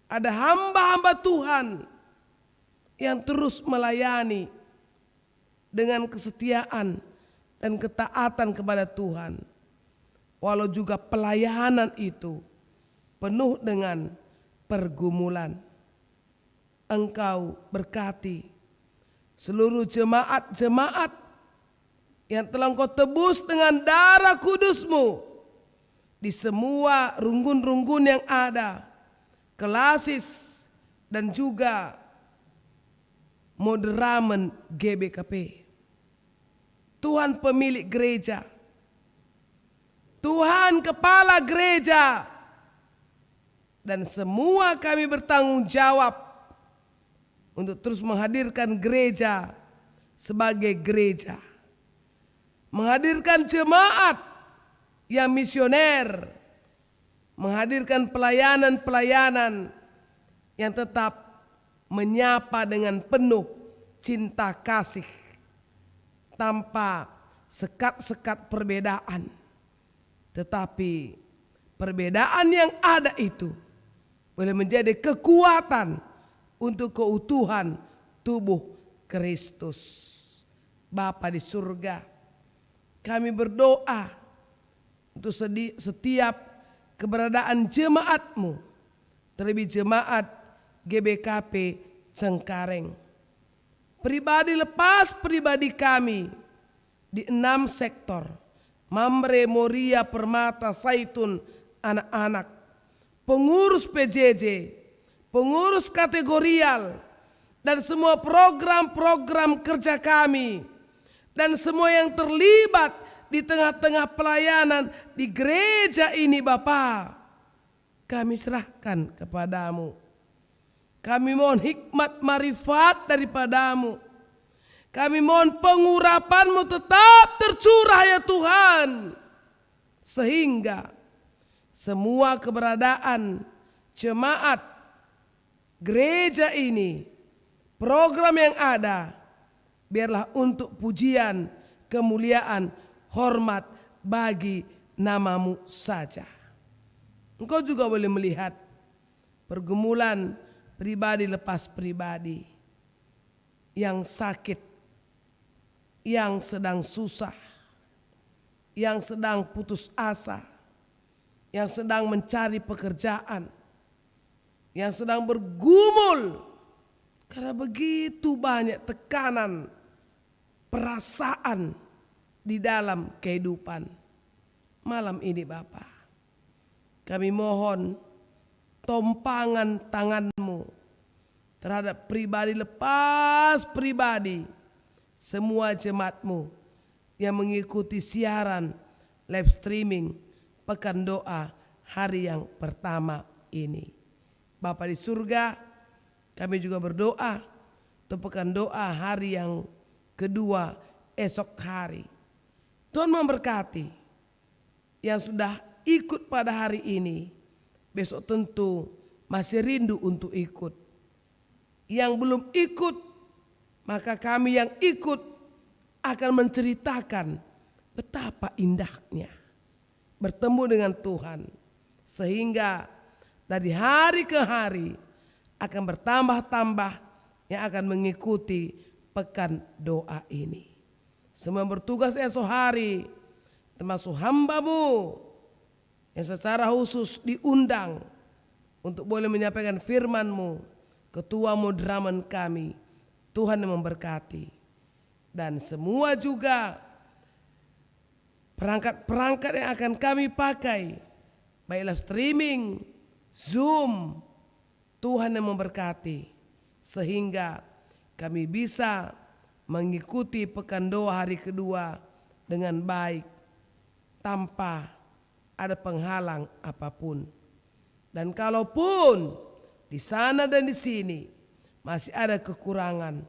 ada hamba-hamba Tuhan yang terus melayani dengan kesetiaan dan ketaatan kepada Tuhan, walau juga pelayanan itu penuh dengan pergumulan. Engkau berkati seluruh jemaat-jemaat yang telah Engkau tebus dengan darah kudus-Mu di semua runggun-runggun yang ada, klasis, dan juga moderamen G B K P. Tuhan pemilik gereja, Tuhan kepala gereja, dan semua kami bertanggung jawab untuk terus menghadirkan gereja sebagai gereja, menghadirkan jemaat yang misioner, menghadirkan pelayanan-pelayanan yang tetap menyapa dengan penuh cinta kasih, tanpa sekat-sekat perbedaan. Tetapi perbedaan yang ada itu boleh menjadi kekuatan untuk keutuhan tubuh Kristus. Bapa di surga, kami berdoa untuk sedi-, setiap keberadaan jemaat-Mu, terlebih jemaat G B K P Cengkareng. Pribadi lepas pribadi kami di enam sektor, Mamre, Moria, Permata, Saitun, anak-anak, pengurus P J J, pengurus kategorial, dan semua program-program kerja kami, dan semua yang terlibat di tengah-tengah pelayanan di gereja ini, Bapa. Kami serahkan kepada-Mu. Kami mohon hikmat marifat daripada-Mu. Kami mohon pengurapan-Mu tetap tercurah, ya Tuhan, sehingga semua keberadaan jemaat gereja ini, program yang ada, biarlah untuk pujian, kemuliaan, hormat bagi nama-Mu saja. Engkau juga boleh melihat pergumulan pribadi lepas pribadi, yang sakit, yang sedang susah, yang sedang putus asa, yang sedang mencari pekerjaan, yang sedang bergumul karena begitu banyak tekanan perasaan di dalam kehidupan. Malam ini, Bapa, kami mohon tompangan tangan-Mu terhadap pribadi lepas pribadi, semua jemaat-Mu yang mengikuti siaran live streaming Pekan Doa hari yang pertama ini. Bapa di surga, kami juga berdoa untuk pekan doa hari yang kedua esok hari. Tuhan memberkati yang sudah ikut pada hari ini, besok tentu masih rindu untuk ikut. Yang belum ikut, maka kami yang ikut akan menceritakan betapa indahnya bertemu dengan Tuhan, sehingga dari hari ke hari akan bertambah-tambah yang akan mengikuti pekan doa ini. Semua yang bertugas esok hari, termasuk hamba-Mu yang secara khusus diundang untuk boleh menyampaikan firman-Mu, ketua moderamen kami, Tuhan yang memberkati. Dan semua juga perangkat-perangkat yang akan kami pakai, baik live streaming, Zoom, Tuhan yang memberkati, sehingga kami bisa mengikuti pekan doa hari kedua dengan baik, tanpa ada penghalang apapun. Dan kalaupun di sana dan di sini masih ada kekurangan,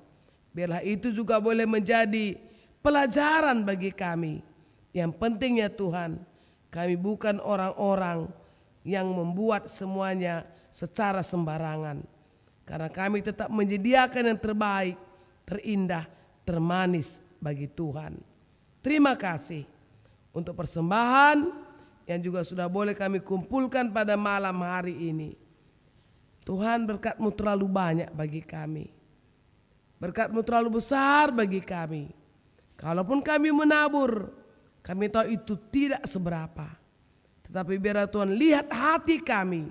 biarlah itu juga boleh menjadi pelajaran bagi kami. Yang penting, ya Tuhan, kami bukan orang-orang yang membuat semuanya secara sembarangan, karena kami tetap menyediakan yang terbaik, terindah, termanis bagi Tuhan. Terima kasih untuk persembahan yang juga sudah boleh kami kumpulkan pada malam hari ini. Tuhan, berkat-Mu terlalu banyak bagi kami. Berkat-Mu terlalu besar bagi kami. Kalaupun kami menabur, kami tahu itu tidak seberapa. Tetapi biarlah Tuhan lihat hati kami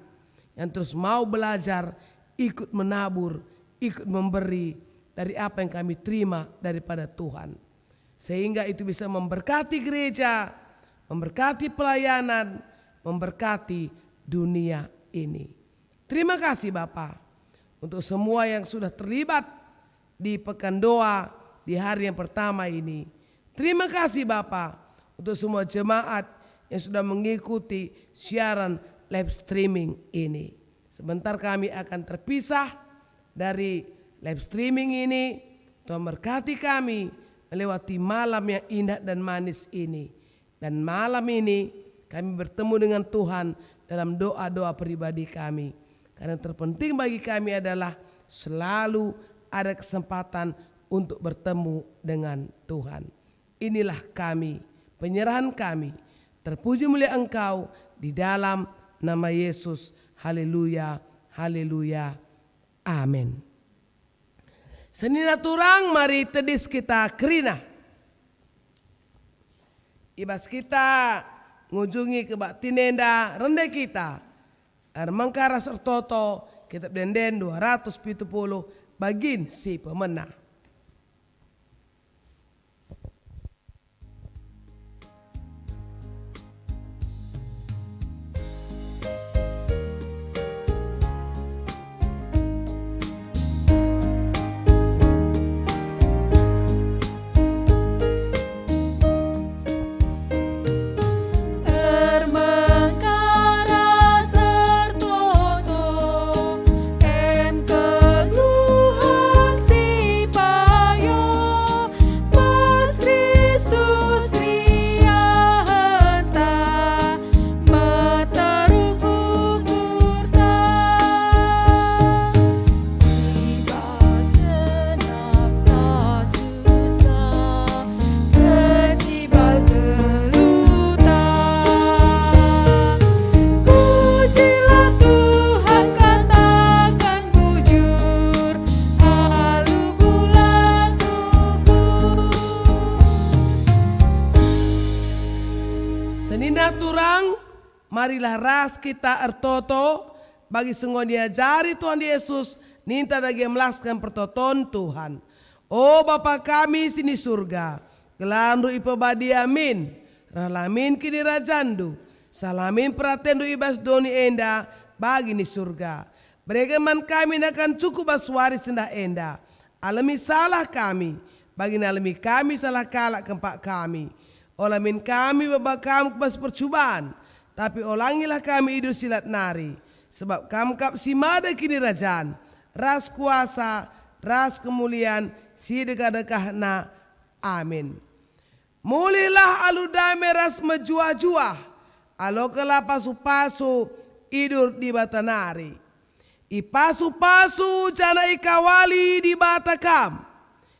yang terus mau belajar, ikut menabur, ikut memberi dari apa yang kami terima daripada Tuhan. Sehingga itu bisa memberkati gereja, memberkati pelayanan, memberkati dunia ini. Terima kasih Bapa untuk semua yang sudah terlibat di Pekan Doa di hari yang pertama ini. Terima kasih Bapa untuk semua jemaat yang sudah mengikuti siaran live streaming ini. Sebentar kami akan terpisah dari live streaming ini. Tuhan berkati kami melewati malam yang indah dan manis ini. Dan malam ini kami bertemu dengan Tuhan dalam doa-doa pribadi kami. Karena terpenting bagi kami adalah selalu ada kesempatan untuk bertemu dengan Tuhan. Inilah kami, penyerahan kami. Terpuji mulia Engkau di dalam nama Yesus. Haleluya, haleluya. Amin. Senina turang, mari tedis kita kerina. I bas kita ngujungi kebaktin enda, rende kita ermengka ras ertoto Kitab Ende-enden dua ratus pitu puluh, bagin si pemena. Ermengka ras ertoto, em kegeluhen si payo, pas Kristus miahenta, meteruk ukurta. I bas senapta susah, kecibal geluhta. Pujilah Tuhan, katakan bujur, alu bulan tunggu. Senina turang, marilah ras kita ertoto bagi si enggo iajari Tuhan Yesus ninta dage melasken pertoton Tuhan. O Bapa kami si ni Surga, gelarNdu ipebadia min, rehlah min kinirajanNdu, sehlah min peratenNdu i bas doni enda bagi ni Surga. Bereken man kami nakan cukup bas wari sendah enda. Alemi salah kami, bagi nalemi kami salah kalak kempak kami. Ola min kami baba Kam ku bas percuban, tapi olangilah kami i bas si lat nari. Sebab Kam kap si mada kinirajan, ras kuasa, ras kemulian si dekah-dekahna. Amin. Mulihlah alu dame ras mejuah-juah, alokenlah pasu-pasu idur Dibata nari. Ipasu-pasu janah ikawali Dibata kam.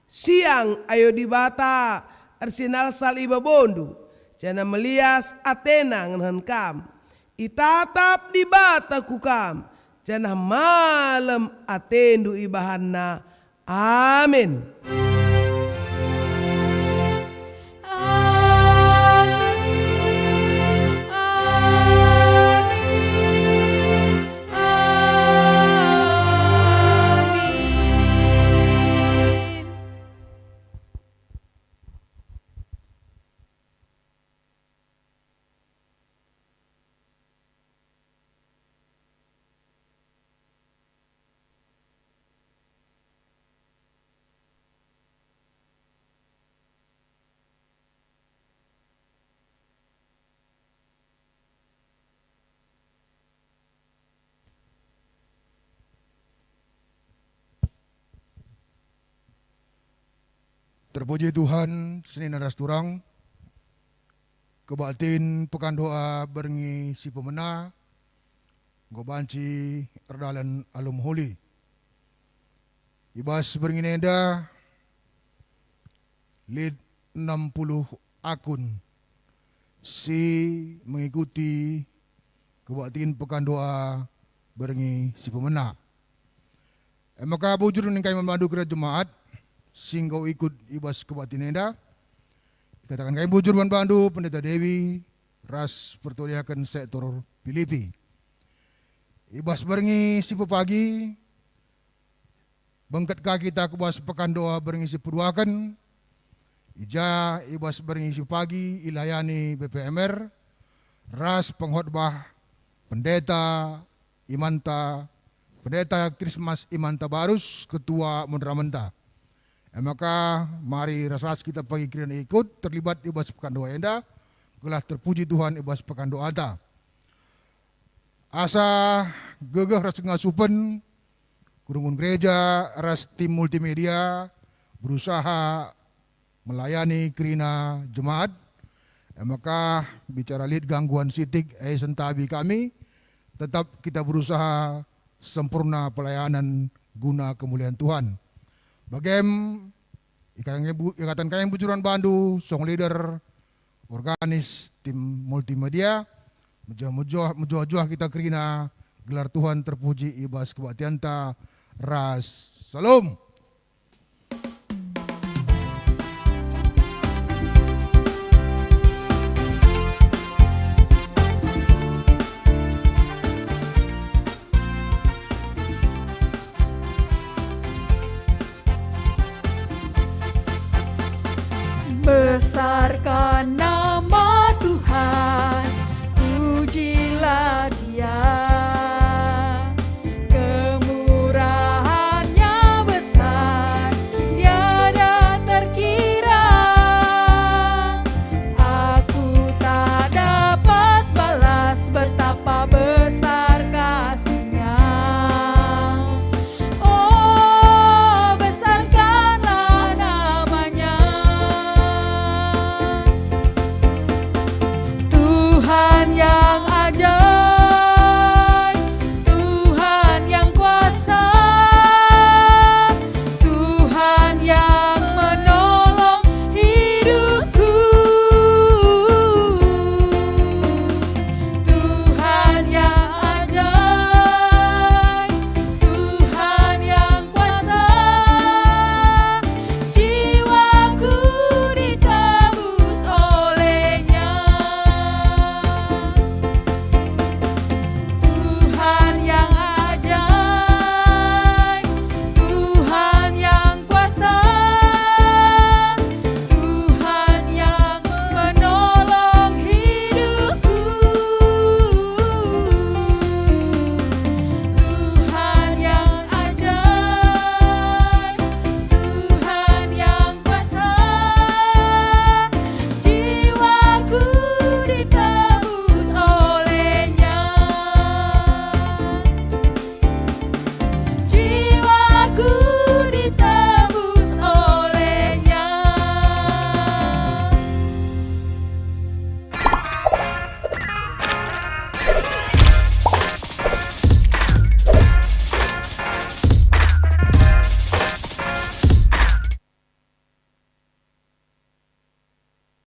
Siang, ayo Dibata ersinalsal i babondu, janah melias ateNa ngenehen kam. Itatap Dibata ku kam, janah malem atendu ibahanNa. Amin. Amin. Amin. Amin. Terpuji Tuhan, senina ras turang. Kebaktin pekan doa berngi si pemena, enggo banci erdalan alu mehuli. I bas berngi enda lit enam puluh akun si mengikuti kebaktin pekan doa berngi si pemena. E maka bujur ningkai man bandu kerina jemaat si enggo ikut i bas kebaktin enda. Ikataken kai bujur man bandu Pendeta Dewi ras pertoiaken sektor Pilipi. I bas berngi si pepagi, bengket ka kita ku bas pekan doa berngi si peduaken, i ja i bas berngi si pagi ilayani B P M R ras pengkhotbah Pendeta Imanta, Pendeta Krismas Imanta Barus, Ketua Munramenta. E maka mari ras-ras kita pagi kerina ikut terlibat i bas pekan doa enda, gelah terpuji Tuhan i bas pekan doata. Asa gegeh ras ngasupen kerungun gereja ras tim multimedia berusaha melayani kerina jemaat. E maka bicara lit gangguan sitik, e sentabi kami, tetap kita berusaha sempurna pelayanan guna kemulian Tuhan. Bagem ikataken kai bu-, ikataken kai bujur man bandu, song leader, organis, tim multimedia, mejuah-mejuah, mejuah-juah kita kerina, gelar Tuhan terpuji i bas kebaktianta ras. Salom. Besar